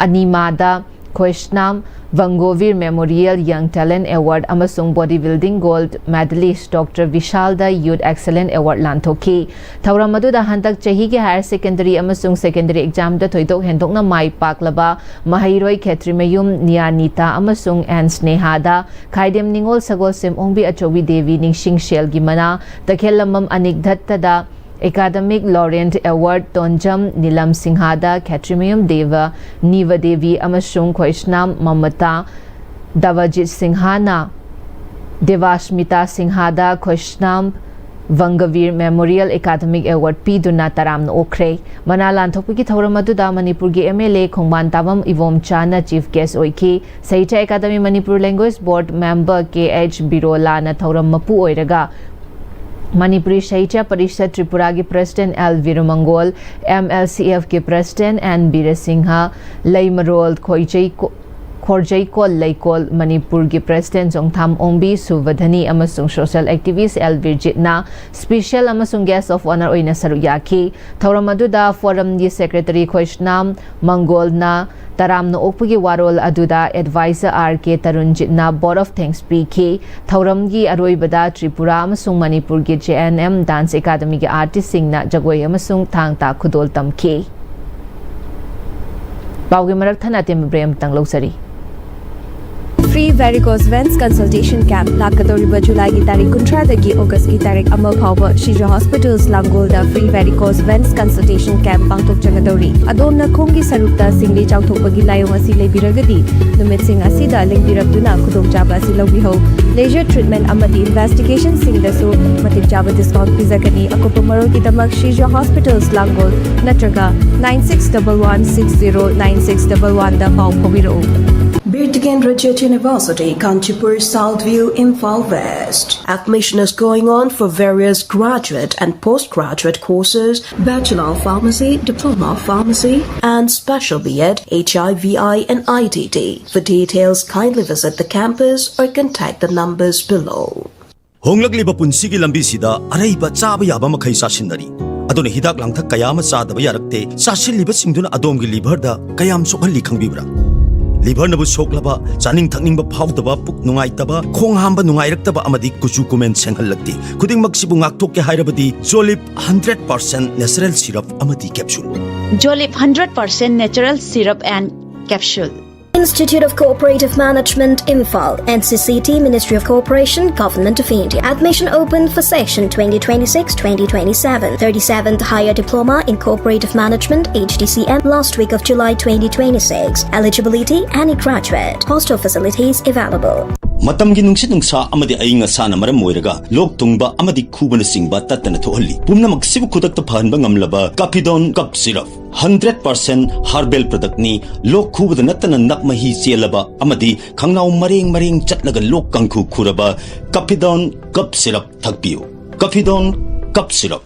ꯑꯅꯤꯃꯥꯗ ꯈꯣꯏꯁꯅꯥꯝ ꯚꯪꯒꯣꯚꯤꯔ Memorial Young Talent Award ꯑꯃꯁꯨꯡ Body Building Gold Medalist Doctor ꯕꯤꯁꯥꯜꯗ Youth Excellence Award ꯂꯥꯟꯊꯣꯛꯈꯤ꯫ ꯊꯧꯔꯝ ꯑꯗꯨꯗ ꯍꯟꯗꯛ ꯆꯍꯤꯒꯤ Higher Secondary ꯑꯃꯁꯨꯡ Secondary Examꯗ ꯊꯣꯏꯗꯣꯛ ꯍꯦꯟꯗꯣꯛꯅ ꯃꯥꯏ ꯄꯥꯛꯂꯕ ꯃꯍꯩꯔꯣꯏ ꯈꯦꯇ꯭ꯔꯤꯃꯌꯨꯝ ꯅꯤꯌꯥꯅꯤꯇꯥ ꯑꯃꯁꯨꯡ ꯑꯦꯟ ꯁ꯭ꯅꯦꯍꯥꯗ ꯈꯥꯏꯗꯦꯝ ꯅꯤꯉꯣꯜ ꯁꯒꯣꯜꯁꯦꯝ ꯑꯣꯡꯕꯤ ꯑꯆꯧꯕꯤ ꯗꯦꯕꯤ ꯅꯤꯡꯁꯤꯡ ꯁꯦꯜꯒꯤ ꯃꯅꯥ, ꯇꯈꯦꯜꯂꯝꯕꯝ ꯑꯅꯤꯛ ꯗꯠꯇꯗ Academic Laurent Award, ꯇꯣꯟꯖꯝ ꯅꯤꯂꯝ ꯁꯤꯡꯍꯥꯗ ꯈꯦꯇ꯭ꯔꯤꯃꯌꯨꯝ ꯗꯦꯕ ꯅꯤꯕ ꯗꯦꯕꯤ ꯑꯃꯁꯨꯡ ꯈꯣꯏꯁꯅꯥꯝ ꯃꯃꯇꯥ ꯗꯕꯖꯤꯠ ꯁꯤꯡꯍꯥꯅ ꯗꯦꯕꯥꯁ꯭ꯃꯤꯇꯥ ꯁꯤꯡꯍꯥꯗ ꯈꯣꯏꯁꯅꯥꯝ ꯚꯪꯒꯚꯤꯔ Memorial Academic Award ꯄꯤꯗꯨꯅ ꯇꯔꯥꯝꯅ ꯑꯣꯛꯈ꯭ꯔꯦ꯫ ꯃꯅꯥ ꯂꯥꯟꯊꯣꯛꯄꯒꯤ ꯊꯧꯔꯝ ꯑꯗꯨꯗ ꯃꯅꯤꯄꯨꯔꯒꯤ M L A Khongban Tabam ꯏꯕꯣꯝꯆꯥꯅ Chief Guest ꯑꯣꯏꯈꯤ꯫ Sahitya Akademi Manipur Language Board Member K H ꯕꯤꯔꯣꯂꯥꯅ ꯊꯧꯔꯝ ꯃꯄꯨ ꯑꯣꯏꯔꯒ ꯃꯅꯤꯄꯨꯔꯤ ꯁꯥꯍꯤꯇ꯭ꯌ ꯄꯔꯤꯁꯠ ꯇ꯭ꯔꯤꯄꯨꯔꯥꯒꯤ President L Birumangol, M L C ꯑꯦꯐꯀꯤ President ꯑꯦꯟ ꯕꯤꯔꯁꯤꯡꯍ, ꯂꯩꯃꯔꯣꯜ ꯈꯣꯏꯖꯩ ꯈꯣꯔꯖꯩꯀꯣꯜ ꯂꯩꯀꯣꯜ ꯃꯅꯤꯄꯨꯔꯒꯤ President ꯆꯣꯡꯊꯥꯝ ꯑꯣꯡꯕꯤ ꯁꯨꯚꯙꯅꯤ ꯑꯃꯁꯨꯡ social activist ꯑꯦꯜ ꯕꯤꯔꯖꯤꯠꯅ Special ꯑꯃꯁꯨꯡ Guest of Honour ꯑꯣꯏꯅ ꯁꯔꯨꯛ ꯌꯥꯈꯤ꯫ ꯊꯧꯔꯝ ꯑꯗꯨꯗ Forumꯒꯤ Secretary ꯈꯣꯏꯁꯅꯥꯝ ꯃꯪꯒꯣꯜꯅ ꯇꯔꯥꯝꯅ ꯑꯣꯛꯄꯒꯤ ꯋꯥꯔꯣꯜ ꯑꯗꯨꯗ Advisor ꯑꯥꯔ ꯀꯦ ꯇꯔꯨꯟꯖꯤꯠꯅ Vote of Thanks ꯄꯤꯈꯤ꯫ ꯊꯧꯔꯝꯒꯤ ꯑꯔꯣꯏꯕꯗ ꯇ꯭ꯔꯤꯄꯨꯔꯥ ꯑꯃꯁꯨꯡ ꯃꯅꯤꯄꯨꯔꯒꯤ ꯖꯦ ꯑꯦꯟ ꯑꯦꯝ Dance Academyꯒꯤ Artistꯁꯤꯡꯅ ꯖꯒꯣꯏ ꯑꯃꯁꯨꯡ ꯊꯥꯡ ꯇꯥ ꯈꯨꯗꯣꯜ ꯇꯝꯈꯤ꯫ ꯄꯥꯎꯒꯤ ꯃꯔꯛ ꯊꯠꯅ ꯑꯇꯦꯟꯕ break ꯑꯃꯇꯪ ꯂꯧꯖꯔꯤ꯫ Free Varicose Veins Consultation Camp ꯂꯥꯛꯀꯗꯧꯔꯤꯕ ꯖꯨꯂꯥꯏꯒꯤ ꯇꯥꯔꯤꯛ ꯀꯨꯟꯊ꯭ꯔꯥꯗꯒꯤ ꯑꯣꯒꯁꯀꯤ ꯇꯥꯔꯤꯛ ꯑꯃ ꯐꯥꯎꯕ ꯁꯤꯖ Hospitals ꯂꯥꯡꯒꯣꯜꯗ Free Varicose Veins Consultation Camp ꯄꯥꯡꯊꯣꯛꯆꯒꯗꯧꯔꯤ꯫ ꯑꯗꯣꯝꯅ ꯈꯣꯡꯒꯤ ꯁꯔꯨꯛꯇ ꯁꯤꯡꯂꯤ ꯆꯥꯎꯊꯣꯛꯄꯒꯤ ꯂꯥꯏꯑꯣꯡ ꯑꯁꯤ ꯂꯩꯕꯤꯔꯒꯗꯤ ꯅꯨꯃꯤꯠꯁꯤꯡ ꯑꯁꯤꯗ ꯂꯦꯡꯕꯤꯔꯛꯇꯨꯅ ꯈꯨꯗꯣꯡꯆꯥꯕ ꯑꯁꯤ ꯂꯧꯕꯤꯍꯧ꯫ Laser treatment ꯑꯃꯗꯤ investigationꯁꯤꯡꯗꯁꯨ ꯃꯇꯤꯛ ꯆꯥꯕ discount ꯄꯤꯖꯒꯅꯤ꯫ ꯑꯀꯨꯞꯄ ꯃꯔꯣꯜꯒꯤꯗꯃꯛ ꯁꯤꯖ Hospitals ꯂꯥꯡꯒꯣꯜ ꯅꯠꯇ꯭ꯔꯒ nine six double one six zero nine six double oneꯗ ꯄꯥꯎ ꯐꯥꯎꯕꯤꯔꯛꯎ꯫ Birtgen Rajat University, Kanchipur, South View, Imphal West. Admission is going on for various graduate and postgraduate courses, Bachelor of Pharmacy, Diploma of Pharmacy, and Special B Ed, H I V I, and I T T. For details, kindly visit the campus or contact the numbers below. ꯍꯣꯡꯂꯛꯂꯤꯕ ꯄꯨꯟꯁꯤꯒꯤ ꯂꯝꯕꯤꯁꯤꯗ ꯑꯔꯩꯕ ꯆꯥꯕ ꯌꯥꯕ ꯃꯈꯩ ꯆꯥꯁꯤꯟꯅꯔꯤ꯫ ꯑꯗꯨꯅ ꯍꯤꯗꯥꯛ ꯂꯥꯡꯊꯛ ꯀꯌꯥ ꯑꯃ ꯆꯥꯗꯕ ꯌꯥꯔꯛꯇꯦ꯫ ꯆꯥꯁꯤꯜꯂꯤꯕꯁꯤꯡꯗꯨꯅ ꯑꯗꯣꯝꯒꯤ liverꯗ ꯀꯌꯥꯝ ꯁꯣꯛꯍꯜꯂꯤ ꯈꯪꯕꯤꯕ꯭ꯔꯥ? ꯂꯤꯚꯔꯅꯕꯨ ꯁꯣꯛꯂꯕ, ꯆꯥꯅꯤꯡ ꯊꯛꯅꯤꯡꯕ ꯐꯥꯎꯗꯕ, ꯄꯨꯛ ꯅꯨꯡꯉꯥꯏꯇꯕ, ꯈꯣꯡ ꯍꯥꯝꯕ ꯅꯨꯡꯉꯥꯏꯔꯛꯇꯕ ꯑꯃꯗꯤ ꯀꯨꯆꯨ ꯀꯨꯃꯦꯟ ꯁꯦꯡꯍꯜꯂꯛꯇꯦ꯫ ꯈꯨꯗꯤꯡꯃꯛꯁꯤꯕꯨ ꯉꯥꯛꯊꯣꯛꯀꯦ ꯍꯥꯏꯔꯕꯗꯤ ꯖꯣꯂꯤꯞ ꯍꯟꯗ꯭ꯔꯦꯠ ꯄꯥꯔꯁꯦꯟ ꯅꯦꯆꯔꯦꯜ ꯁꯤꯔꯞ ꯑꯃꯗꯤ capsule. Jolip hundred percent natural syrup and capsule. Institute of Cooperative Management, Imphal, N C C T, Ministry of Cooperation, Government of India. Admission open for session twenty twenty-six twenty twenty-seven. thirty-seventh Higher Diploma in Cooperative Management, H D C M, last week of July twenty twenty-six. Eligibility, any graduate. Hostel facilities available. ꯃꯇꯝꯒꯤ ꯅꯨꯡꯁꯤꯠ ꯅꯨꯡꯁꯥ ꯑꯃꯗꯤ ꯑꯏꯪ ꯑꯁꯥꯅ ꯃꯔꯝ ꯑꯣꯏꯔꯒ ꯂꯣꯛ ꯊꯨꯡꯕ ꯑꯃꯗꯤ ꯈꯨꯕꯅꯆꯤꯡꯕ ꯇꯠꯇꯅ ꯊꯣꯛꯍꯜꯂꯤ꯫ ꯄꯨꯝꯅꯃꯛꯁꯤꯕꯨ ꯈꯨꯗꯛꯇ ꯐꯍꯟꯕ ꯉꯝꯂꯕ ꯀꯥꯐꯤꯗꯣꯟ cough syrup. Hundred percent herbal ꯄ꯭ꯔꯗꯛꯅꯤ꯫ ꯂꯣꯛ ꯈꯨꯕꯗ ꯅꯠꯇꯅ ꯅꯞ ꯃꯍꯤ ꯆꯦꯜꯂꯕ ꯑꯃꯗꯤ ꯈꯪꯅꯥꯎ ꯃꯔꯦꯡ ꯃꯔꯦꯡ ꯆꯠꯂꯒ ꯂꯣꯛ ꯀꯥꯡꯈꯨ ꯈꯨꯔꯕ ꯀꯥꯐꯤꯗꯣꯟ ꯀꯞ ꯁꯤꯔꯞ ꯊꯛꯄꯤꯌꯨ꯫ ꯀꯥꯐꯤꯗꯣꯟ cough syrup.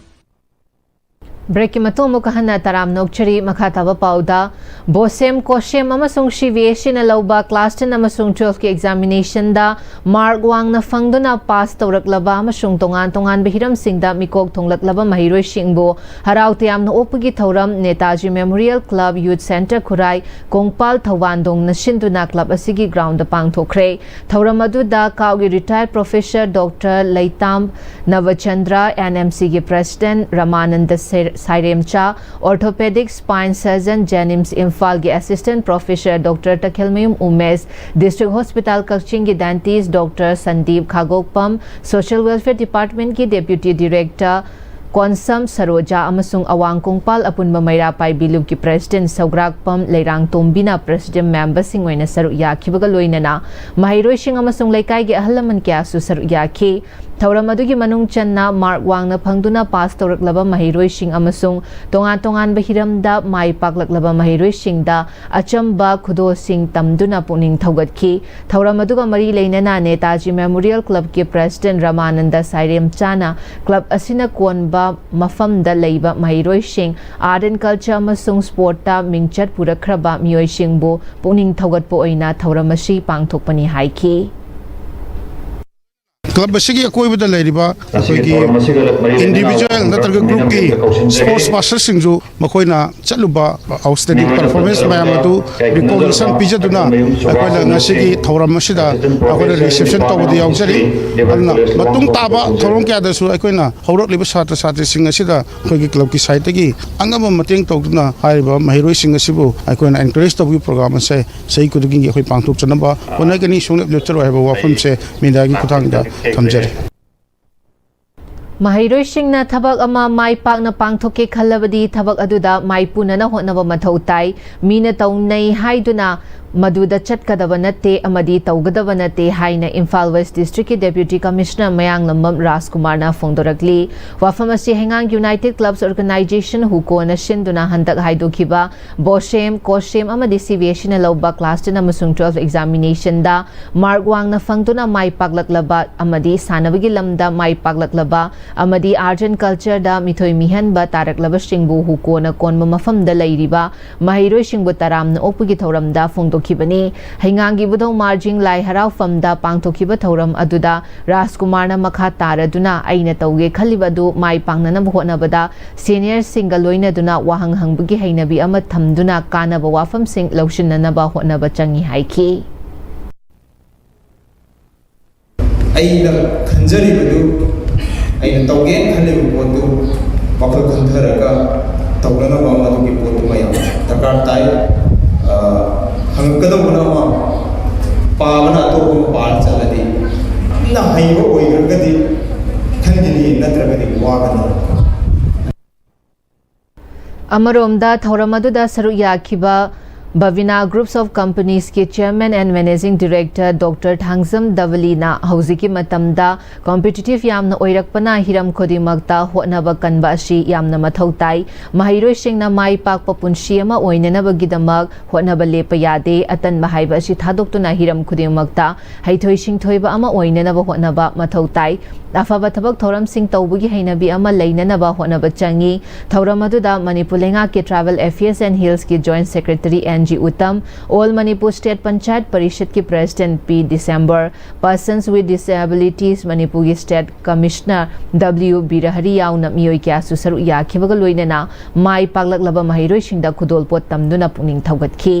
ꯕ꯭ꯔꯦꯛꯀꯤ ꯃꯇꯨꯡ ꯑꯃꯨꯛꯀ ꯍꯟꯅ ꯇꯔꯥꯝꯅ ꯑꯣꯛꯆꯔꯤ꯫ ꯃꯈꯥ ꯇꯥꯕ ꯄꯥꯎꯗ, ꯕꯣꯁꯦꯝ, ꯀꯣꯁꯦꯝ ꯑꯃꯁꯨꯡ ꯁꯤ ꯕꯤ ꯑꯦꯁ ꯏꯅ ꯂꯧꯕ ꯀ꯭ꯂꯥꯁ ꯇꯦꯟ ꯑꯃꯁꯨꯡ ꯇꯨꯋꯦꯜꯐꯀꯤ ꯑꯦꯛꯖꯥꯃꯤꯅꯦꯁꯟꯗ ꯃꯥꯔꯛ ꯋꯥꯡꯅ ꯐꯪꯗꯨꯅ ꯄꯥꯁ ꯇꯧꯔꯛꯂꯕ ꯑꯃꯁꯨꯡ ꯇꯣꯉꯥꯟ ꯇꯣꯉꯥꯟꯕ ꯍꯤꯔꯝꯁꯤꯡꯗ ꯃꯤꯀꯣꯛ ꯊꯣꯡꯂꯛꯂꯕ ꯃꯍꯩꯔꯣꯏꯁꯤꯡꯕꯨ ꯍꯔꯥꯎ ꯇꯌꯥꯝꯅ ꯑꯣꯛꯄꯒꯤ ꯊꯧꯔꯝ Netaji memorial club, youth centre Khurai, Kongpal ꯊꯧꯕꯥꯟꯗꯣꯡꯅ ꯁꯤꯟꯗꯨꯅ ꯀ꯭ꯂꯕ ꯑꯁꯤꯒꯤ ꯒ꯭ꯔꯥꯎꯟꯗ ꯄꯥꯡꯊꯣꯛꯈ꯭ꯔꯦ꯫ ꯊꯧꯔꯝ ꯑꯗꯨꯗ ꯀꯥꯎꯒꯤ retired professor doctor Leitam Nabachandra, N M ꯁꯤꯒꯤ ꯄ꯭ꯔꯁꯤꯗꯦꯟꯠ ꯔꯃꯥꯅꯟꯗ ꯁꯦ-, Sairemcha, orthopaedic spine surgeon, JNIMS ꯏꯝꯐꯥꯜꯒꯤ assistant professor doctor Takhelmayum Umesh, district hospital ꯀꯛꯆꯤꯡꯒꯤ dentist doctor Sandeep Khagokpam, social welfare ꯗꯤꯄꯥꯔꯠꯃꯦꯟꯠꯀꯤ ꯗꯦꯄ꯭ꯌꯨꯇꯤ ꯗꯤꯔꯦꯛꯇꯔ ꯀꯣꯟꯁꯝ ꯁꯔꯣꯖꯥ ꯑꯃꯁꯨꯡ ꯑꯋꯥꯡ ꯀꯣꯡꯄꯥꯜ ꯑꯄꯨꯟꯕ ꯃꯩꯔꯥ ꯄꯥꯏꯕꯤ ꯂꯨꯞꯀꯤ ꯄ꯭ꯔꯁꯤꯗꯦꯟꯠ ꯁꯧꯒ꯭ꯔꯥꯛꯄꯝ ꯂꯩꯔꯥꯡꯇꯣꯝꯕꯤꯅ ꯄ꯭ꯔꯁꯤꯗꯦꯟꯠ ꯃꯦꯝꯕꯔꯁꯤꯡ ꯑꯣꯏꯅ ꯁꯔꯨꯛ ꯌꯥꯈꯤꯕꯒ ꯂꯣꯏꯅꯅ ꯃꯍꯩꯔꯣꯏꯁꯤꯡ ꯑꯃꯁꯨꯡ ꯂꯩꯀꯥꯏꯒꯤ ꯑꯍꯜ ꯂꯃꯟ ꯀꯌꯥꯁꯨ ꯁꯔꯨꯛ ꯌꯥꯈꯤ꯫ ꯊꯧꯔꯝ ꯑꯗꯨꯒꯤ ꯃꯅꯨꯡ ꯆꯟꯅ ꯃꯥꯔꯛ ꯋꯥꯡꯅ ꯐꯪꯗꯨꯅ ꯄꯥꯁ ꯇꯧꯔꯛꯂꯕ ꯃꯍꯩꯔꯣꯏꯁꯤꯡ ꯑꯃꯁꯨꯡ ꯇꯣꯉꯥꯟ ꯇꯣꯉꯥꯟꯕ ꯍꯤꯔꯝꯗ ꯃꯥꯏ ꯄꯥꯛꯂꯛꯂꯕ ꯃꯍꯩꯔꯣꯏꯁꯤꯡꯗ ꯑꯆꯝꯕ ꯈꯨꯗꯣꯜꯁꯤꯡ ꯇꯝꯗꯨꯅ ꯄꯨꯛꯅꯤꯡ ꯊꯧꯒꯠꯈꯤ꯫ ꯊꯧꯔꯝ ꯑꯗꯨꯒ ꯃꯔꯤ ꯂꯩꯅꯅ ꯅꯦꯇꯥꯖꯤ ꯃꯦꯃꯣꯔꯤꯌꯦꯜ ꯀ꯭ꯂꯕꯀꯤ ꯄ꯭ꯔꯁꯤꯗꯦꯟꯠ ꯔꯃꯥꯅꯟꯗ ꯁꯥꯏꯔꯦꯝꯆꯥꯅ ꯀ꯭ꯂꯕ ꯑꯁꯤꯅ ꯀꯣꯟꯕ ꯃꯐꯝꯗ ꯂꯩꯕ ꯃꯍꯩꯔꯣꯏꯁꯤꯡ, ꯑꯥꯔꯠ ꯑꯦꯟ ꯀꯜꯆꯔ ꯑꯃꯁꯨꯡ ꯁ꯭ꯄꯣꯔꯠꯇ ꯃꯤꯡꯆꯠ ꯄꯨꯔꯛꯈ꯭ꯔꯕ ꯃꯤꯑꯣꯏꯁꯤꯡꯕꯨ ꯄꯨꯛꯅꯤꯡ ꯊꯧꯒꯠꯄ ꯑꯣꯏꯅ ꯊꯧꯔꯝ ꯑꯁꯤ ꯄꯥꯡꯊꯣꯛꯄꯅꯤ ꯍꯥꯏꯈꯤ꯫ ꯀ꯭ꯂꯕ ꯑꯁꯤꯒꯤ ꯑꯀꯣꯏꯕꯗ ꯂꯩꯔꯤꯕ ꯑꯩꯈꯣꯏꯒꯤ ꯏꯟꯗꯤꯕꯤꯖꯨꯋꯦꯜ ꯅꯠꯇ꯭ꯔꯒ ꯒ꯭ꯔꯨꯞꯀꯤ ꯁ꯭ꯄꯣꯔꯠꯁ ꯄꯥꯔꯁꯟꯁꯤꯡꯁꯨ ꯃꯈꯣꯏꯅ ꯆꯠꯂꯨꯕ ꯑꯥꯎꯠꯁ꯭ꯇꯦꯟꯗꯤꯡ ꯄꯔꯐꯣꯔꯃꯦꯟꯁ ꯃꯌꯥꯝ ꯑꯗꯨ ꯔꯤꯀꯣꯒꯅꯤꯁꯟ ꯄꯤꯖꯗꯨꯅ ꯑꯩꯈꯣꯏꯅ ꯉꯁꯤꯒꯤ ꯊꯧꯔꯝ ꯑꯁꯤꯗ ꯑꯩꯈꯣꯏꯅ ꯔꯤꯁꯦꯞꯁꯟ ꯇꯧꯕꯗ ꯌꯥꯎꯖꯔꯤ꯫ ꯑꯗꯨꯅ ꯃꯇꯨꯡ ꯇꯥꯕ ꯊꯧꯔꯝ ꯀꯌꯥꯗꯁꯨ ꯑꯩꯈꯣꯏꯅ ꯍꯧꯔꯛꯂꯤꯕ ꯁꯥꯇ꯭ꯔ ꯁꯥꯇ꯭ꯔꯤꯁꯤꯡ ꯑꯁꯤꯗ ꯑꯩꯈꯣꯏꯒꯤ ꯀ꯭ꯂꯕꯀꯤ ꯁꯥꯏꯠꯇꯒꯤ ꯑꯉꯝꯕ ꯃꯇꯦꯡ ꯇꯧꯗꯨꯅ ꯍꯥꯏꯔꯤꯕ ꯃꯍꯩꯔꯣꯏꯁꯤꯡ ꯑꯁꯤꯕꯨ ꯑꯩꯈꯣꯏꯅ ꯑꯦꯟꯀꯔꯦꯖ ꯇꯧꯕꯒꯤ ꯄ꯭ꯔꯣꯒ꯭ꯔꯥꯝ ꯑꯁꯦ ꯆꯍꯤ ꯈꯨꯗꯤꯡꯒꯤ ꯑꯩꯈꯣꯏ ꯄꯥꯡꯊꯣꯛꯆꯅꯕ ꯍꯣꯠꯅꯒꯅꯤ, ꯁꯨꯡꯂꯦꯞ ꯂꯦꯞꯆꯔꯣꯏ ꯍꯥꯏꯕ ꯋꯥꯐꯝꯁꯦ ꯃꯦꯗꯤꯌꯥꯒꯤ ꯈꯨꯠꯊꯥꯡꯗ ꯊꯝꯖꯔꯤ꯫ ꯃꯍꯩꯔꯣꯏꯁꯤꯡꯅ ꯊꯕꯛ ꯑꯃ ꯃꯥꯏ ꯄꯥꯛꯅ ꯄꯥꯡꯊꯣꯛꯀꯦ ꯈꯜꯂꯕꯗꯤ ꯊꯕꯛ ꯑꯗꯨꯗ ꯃꯥꯏꯄꯨꯅꯅ ꯍꯣꯠꯅꯕ ꯃꯊꯧ ꯇꯥꯏ꯫ ꯃꯤꯅ ꯇꯧꯅꯩ ꯍꯥꯏꯗꯨꯅ ꯃꯗꯨꯗ ꯆꯠꯀꯗꯕ ꯅꯠꯇꯦ ꯑꯃꯗꯤ ꯇꯧꯒꯗꯕ ꯅꯠꯇꯦ ꯍꯥꯏꯅ ꯏꯝꯐꯥꯜ ꯋꯦꯁ ꯗꯤꯁꯇ꯭ꯔꯤꯛꯀꯤ ꯗꯦꯄ꯭ꯌꯨꯇꯤ ꯀꯃꯤꯁꯅꯔ ꯃꯌꯥꯡꯂꯝꯕꯝ ꯔꯥꯖꯀꯨꯃꯥꯔꯅ ꯐꯣꯡꯗꯣꯔꯛꯂꯤ꯫ ꯋꯥꯐꯝ ꯑꯁꯤ ꯍꯩꯉꯥꯡ ꯌꯨꯅꯥꯏꯇꯦꯗ ꯀ꯭ꯂꯕꯁ ꯑꯣꯔꯒꯅꯥꯏꯖꯦꯁꯟ ꯍꯨꯀꯣꯅ ꯁꯤꯟꯗꯨꯅ ꯍꯟꯗꯛ ꯍꯥꯏꯗꯣꯛꯈꯤꯕ ꯕꯣꯁꯦꯝ, ꯀꯣꯁꯦꯝ ꯑꯃꯗꯤ ꯁꯤ ꯕꯤ ꯑꯦꯁ ꯏꯅ ꯂꯧꯕ ꯀ꯭ꯂꯥꯁ ꯇꯦꯟ ꯑꯃꯁꯨꯡ ꯇꯨꯋꯦꯜꯐ ꯑꯦꯛꯖꯥꯃꯤꯅꯦꯁꯟꯗ ꯃꯥꯔꯛ ꯋꯥꯡꯅ ꯐꯪꯗꯨꯅ ꯃꯥꯏ ꯄꯥꯛꯂꯛꯂꯕ ꯑꯃꯗꯤ ꯁꯥꯟꯅꯕꯒꯤ ꯂꯝꯗ ꯃꯥꯏ ꯄꯥꯛꯂꯛꯂꯕ ꯑꯃꯗꯤ ꯑꯥꯔꯠ ꯑꯦꯟ ꯀꯜꯆꯔꯗ ꯃꯤꯊꯣꯏ ꯃꯤꯍꯦꯟꯕ ꯇꯥꯔꯛꯂꯕꯁꯤꯡꯕꯨ ꯍꯨꯀꯣꯅ ꯀꯣꯟꯕ ꯃꯐꯝꯗ ꯂꯩꯔꯤꯕ ꯃꯍꯩꯔꯣꯏꯁꯤꯡꯕꯨ ꯇꯔꯥꯝꯅ ꯑꯣꯛꯄꯒꯤ ꯊꯧꯔꯝꯗ ꯐꯣꯡꯗꯣꯛꯈꯤꯕꯅꯤ꯫ ꯍꯩꯉꯥꯡꯒꯤ ꯏꯕꯨꯙꯧ ꯃꯥꯔꯖꯤꯡ ꯂꯥꯏ ꯍꯔꯥꯎꯐꯝꯗ ꯄꯥꯡꯊꯣꯛꯈꯤꯕ ꯊꯧꯔꯝ ꯑꯗꯨꯗ ꯔꯥꯖꯀꯨꯃꯥꯔꯅ ꯃꯈꯥ ꯇꯥꯔꯗꯨꯅ ꯑꯩꯅ ꯇꯧꯒꯦ ꯈꯜꯂꯤꯕ ꯑꯗꯨ ꯃꯥꯏ ꯄꯥꯛꯅꯅꯕ ꯍꯣꯠꯅꯕꯗ ꯁꯦꯅꯤꯌꯔꯁꯤꯡꯒ ꯂꯣꯏꯅꯗꯨꯅ ꯋꯥꯍꯪ ꯍꯪꯕꯒꯤ ꯍꯩꯅꯕꯤ ꯑꯃ ꯊꯝꯗꯨꯅ ꯀꯥꯟꯅꯕ ꯋꯥꯐꯝꯁꯤꯡ ꯂꯧꯁꯤꯟꯅꯅꯕ ꯍꯣꯠꯅꯕ ꯆꯪꯏ ꯍꯥꯏꯈꯤ꯫ ꯑꯩꯅ ꯈꯟꯖꯔꯤꯕꯗꯨ, ꯑꯩꯅ ꯇꯧꯒꯦ ꯈꯜꯂꯤꯕ ꯄꯣꯠꯇꯨ ꯋꯥꯈꯜ ꯈꯟꯊꯔꯒ ꯇꯧꯅꯅꯕ ꯃꯗꯨꯒꯤ ꯄꯣꯠꯇꯨꯃ ꯌꯥꯝ ꯗꯔꯀꯥꯔ ꯇꯥꯏ꯫ ꯑ, ꯍꯪꯉꯛꯀꯗꯧꯕꯅ ꯑꯃ, ꯄꯥꯕꯅ ꯑꯇꯣꯞꯄ ꯑꯃ ꯄꯥꯔ ꯆꯠꯂꯗꯤ ꯌꯥꯝꯅ ꯍꯩꯕ ꯑꯣꯏꯈ꯭ꯔꯒꯗꯤ ꯈꯟꯈꯤꯅꯤ, ꯅꯠꯇ꯭ꯔꯒꯗꯤ ꯋꯥꯒꯅꯤ꯫ ꯑꯃꯔꯣꯝꯗ ꯊꯧꯔꯝ ꯑꯗꯨꯗ ꯁꯔꯨꯛ ꯌꯥꯈꯤꯕ ꯕꯕꯤꯅꯥ ꯒ꯭ꯔꯨꯞꯁ ꯑꯣꯐ ꯀꯝꯄꯅꯤꯁꯀꯤ chairman and managing director doctor Thangjam ꯗꯕꯂꯤꯅ ꯍꯧꯖꯤꯛꯀꯤ ꯃꯇꯝꯗ ꯀꯣꯝꯄꯤꯇꯤꯇꯤꯚ ꯌꯥꯝꯅ ꯑꯣꯏꯔꯛꯄꯅ ꯍꯤꯔꯝ ꯈꯨꯗꯤꯡꯃꯛꯇ ꯍꯣꯠꯅꯕ ꯀꯟꯕ ꯑꯁꯤ ꯌꯥꯝꯅ ꯃꯊꯧ ꯇꯥꯏ꯫ ꯃꯍꯩꯔꯣꯏꯁꯤꯡꯅ ꯃꯥꯏ ꯄꯥꯛꯄ ꯄꯨꯟꯁꯤ ꯑꯃ ꯑꯣꯏꯅꯅꯕꯒꯤꯗꯃꯛ ꯍꯣꯠꯅꯕ ꯂꯦꯞꯄ ꯌꯥꯗꯦ꯫ ꯑꯇꯟꯕ ꯍꯥꯏꯕ ꯑꯁꯤ ꯊꯥꯗꯣꯛꯇꯨꯅ ꯍꯤꯔꯝ ꯈꯨꯗꯤꯡꯃꯛꯇ ꯍꯩꯊꯣꯏ ꯁꯤꯡꯊꯣꯏꯕ ꯑꯃ ꯑꯣꯏꯅꯅꯕ ꯍꯣꯠꯅꯕ ꯃꯊꯧ ꯇꯥꯏ꯫ ꯑꯐꯕ ꯊꯕꯛ ꯊꯧꯔꯝꯁꯤꯡ ꯇꯧꯕꯒꯤ ꯍꯩꯅꯕꯤ ꯑꯃ ꯂꯩꯅꯅꯕ ꯍꯣꯠꯅꯕ ꯆꯪꯏ꯫ ꯊꯧꯔꯝ ꯑꯗꯨꯗ ꯃꯅꯤꯄꯨꯔ ꯂꯩꯉꯥꯛꯀꯤ Tribal Affairs and Hillsꯀꯤ Joint Secretary N G Uttam, All Manipur State Panchayat Parishad ꯀꯤ President P December, Persons with Disabilities ꯃꯅꯤꯄꯨꯔꯒꯤ State Commissioner ꯗꯕ꯭ꯂꯤꯌꯨ ꯕꯤꯔꯍꯔꯤ ꯌꯥꯎꯅ ꯃꯤꯑꯣꯏ ꯀꯌꯥꯁꯨ ꯁꯔꯨꯛ ꯌꯥꯈꯤꯕꯒ ꯂꯣꯏꯅꯅ ꯃꯥꯏ ꯄꯥꯛꯂꯛꯂꯕ ꯃꯍꯩꯔꯣꯏꯁꯤꯡꯗ ꯈꯨꯗꯣꯜꯄꯣꯠ ꯇꯝꯗꯨꯅ ꯄꯨꯛꯅꯤꯡ ꯊꯧꯒꯠꯈꯤ꯫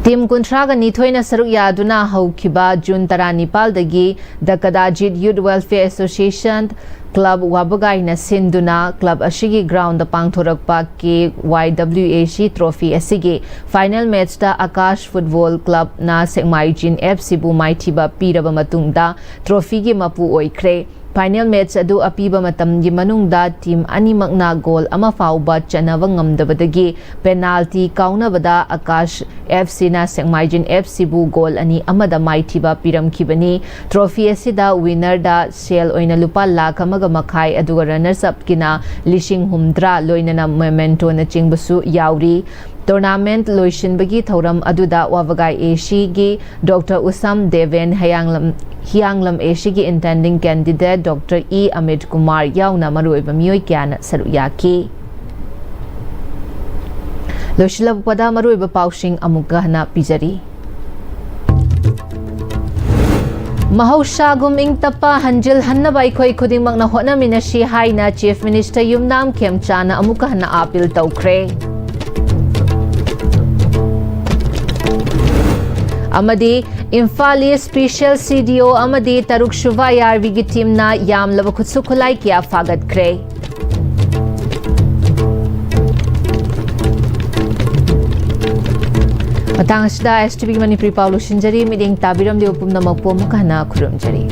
ꯇꯤꯝ ꯀꯨꯟꯊ꯭ꯔꯥꯒ ꯅꯤꯊꯣꯏꯅ ꯁꯔꯨꯛ ꯌꯥꯗꯨꯅ ꯍꯧꯈꯤꯕ ꯖꯨꯟ ꯇꯔꯥꯅꯤꯄꯥꯜꯗꯒꯤ The Kadajit Youth Welfare Association Club ꯋꯥꯕꯒꯥꯏꯅ ꯁꯤꯟꯗꯨꯅ club ꯑꯁꯤꯒꯤ ground ꯗ ꯄꯥꯡꯊꯣꯔꯛꯄ ꯀꯦ ꯋꯥꯏ ꯗꯕ꯭ꯂꯤꯌꯨ ꯑꯦ ꯁꯤ trophy ꯑꯁꯤꯒꯤ final match ꯇ ꯑꯀꯥꯁ Football Club ꯅ ꯁꯦꯛꯃꯥꯏꯖꯤꯟ ꯑꯦꯐ ꯁꯤ ꯕꯨ ꯃꯥꯏꯊꯤꯕ ꯄꯤꯔꯕ ꯃꯇꯨꯡꯗ trophy ꯒꯤ ꯃꯄꯨ ꯑꯣꯏꯈ꯭ꯔꯦ꯫ Final match ꯑꯗꯨ ꯑꯄꯤꯕ ꯃꯇꯝꯒꯤ ꯃꯅꯨꯡꯗ team ꯑꯅꯤꯃꯛꯅ goal ꯑꯃ ꯐꯥꯎꯕ ꯆꯟꯅꯕ ꯉꯝꯗꯕꯗꯒꯤ penalty ꯀꯥꯎꯅꯕꯗ ꯑꯀꯥꯁ ꯑꯦꯐ ꯁꯤ ꯅ ꯁꯦꯛꯃꯥꯏꯖꯤꯟ ꯑꯦꯐ ꯁꯤ ꯕꯨ goal ꯑꯅꯤ ꯑꯃꯗ ꯃꯥꯏꯊꯤꯕ ꯄꯤꯔꯝꯈꯤꯕꯅꯤ꯫ Trophy ꯑꯁꯤꯗ winner ꯗ ꯁꯦꯜ ꯑꯣꯏꯅ ꯂꯨꯄꯥ ꯂꯥꯈ ꯑꯃꯒ ꯃꯈꯥꯏ ꯑꯗꯨꯒ runners up ꯀꯤꯅ ꯂꯤꯁꯤꯡ ꯍꯨꯝꯗ꯭ꯔꯥ ꯂꯣꯏꯅꯅ memento ꯅꯆꯤꯡꯕꯁꯨ ꯌꯥꯎꯔꯤ꯫ Tournament ꯂꯣꯏꯁꯤꯟꯕꯒꯤ ꯊꯧꯔꯝ ꯑꯗꯨꯗ ꯋꯥꯕꯒꯥꯏ ꯑꯦ ꯁꯤ ꯒꯤ ꯗꯣꯛꯇꯔ ꯎꯁꯥꯝ ꯗꯦꯕꯦꯟ, ꯍꯌꯥꯡꯂꯝ, ꯍꯤꯌꯥꯡꯂꯝ ꯑꯦ ꯁꯤ ꯒꯤ intending candidate doctor E Amit Kumar ꯌꯥꯎꯅ ꯃꯔꯨꯑꯣꯏꯕ ꯃꯤꯑꯣꯏ ꯀꯌꯥꯅ ꯁꯔꯨꯛ ꯌꯥꯈꯤ꯫ ꯂꯣꯏꯁꯤꯜꯂꯛꯄꯗ ꯃꯔꯨꯑꯣꯏꯕ ꯄꯥꯎꯁꯤꯡ ꯑꯃꯨꯛꯀ ꯍꯟꯅ ꯄꯤꯖꯔꯤ꯫ ꯃꯍꯧꯁꯥꯒꯨꯝ ꯏꯪ ꯇꯞꯄ ꯍꯟꯖꯤꯜꯍꯟꯅꯕ ꯑꯩꯈꯣꯏ ꯈꯨꯗꯤꯡꯃꯛꯅ ꯍꯣꯠꯅꯃꯤꯟꯅꯁꯤ ꯍꯥꯏꯅ Chief Minister ꯌꯨꯝꯅꯥꯝ ꯈꯦꯝꯆꯥꯅ ꯑꯃꯨꯛꯀ ꯍꯟꯅ appeal ꯇꯧꯈ꯭ꯔꯦ꯫ ꯑꯃꯗꯤ Imphal East Special C D O ꯑꯃꯗꯤ ꯇꯔꯨꯛ ꯁꯨꯕ I R B ꯒꯤ team ꯅ ꯌꯥꯝꯂꯕ ꯈꯨꯠꯁꯨ ꯈꯨꯠꯂꯥꯏ ꯀꯌꯥ ꯐꯥꯒꯠꯈ꯭ꯔꯦ꯫ ꯃꯇꯥꯡ ꯑꯁꯤꯗ S T V ꯒꯤ ꯃꯅꯤꯄꯨꯔꯤ ꯄꯥꯎ ꯂꯣꯏꯁꯤꯟꯖꯔꯤ꯫ ꯃꯤꯠꯌꯦꯡ ꯇꯥꯕꯤꯔꯝꯂꯤꯕ ꯄꯨꯝꯅꯃꯛꯄꯨ ꯑꯃꯨꯛ ꯍꯟꯅ ꯈꯨꯔꯨꯝꯖꯔꯤ꯫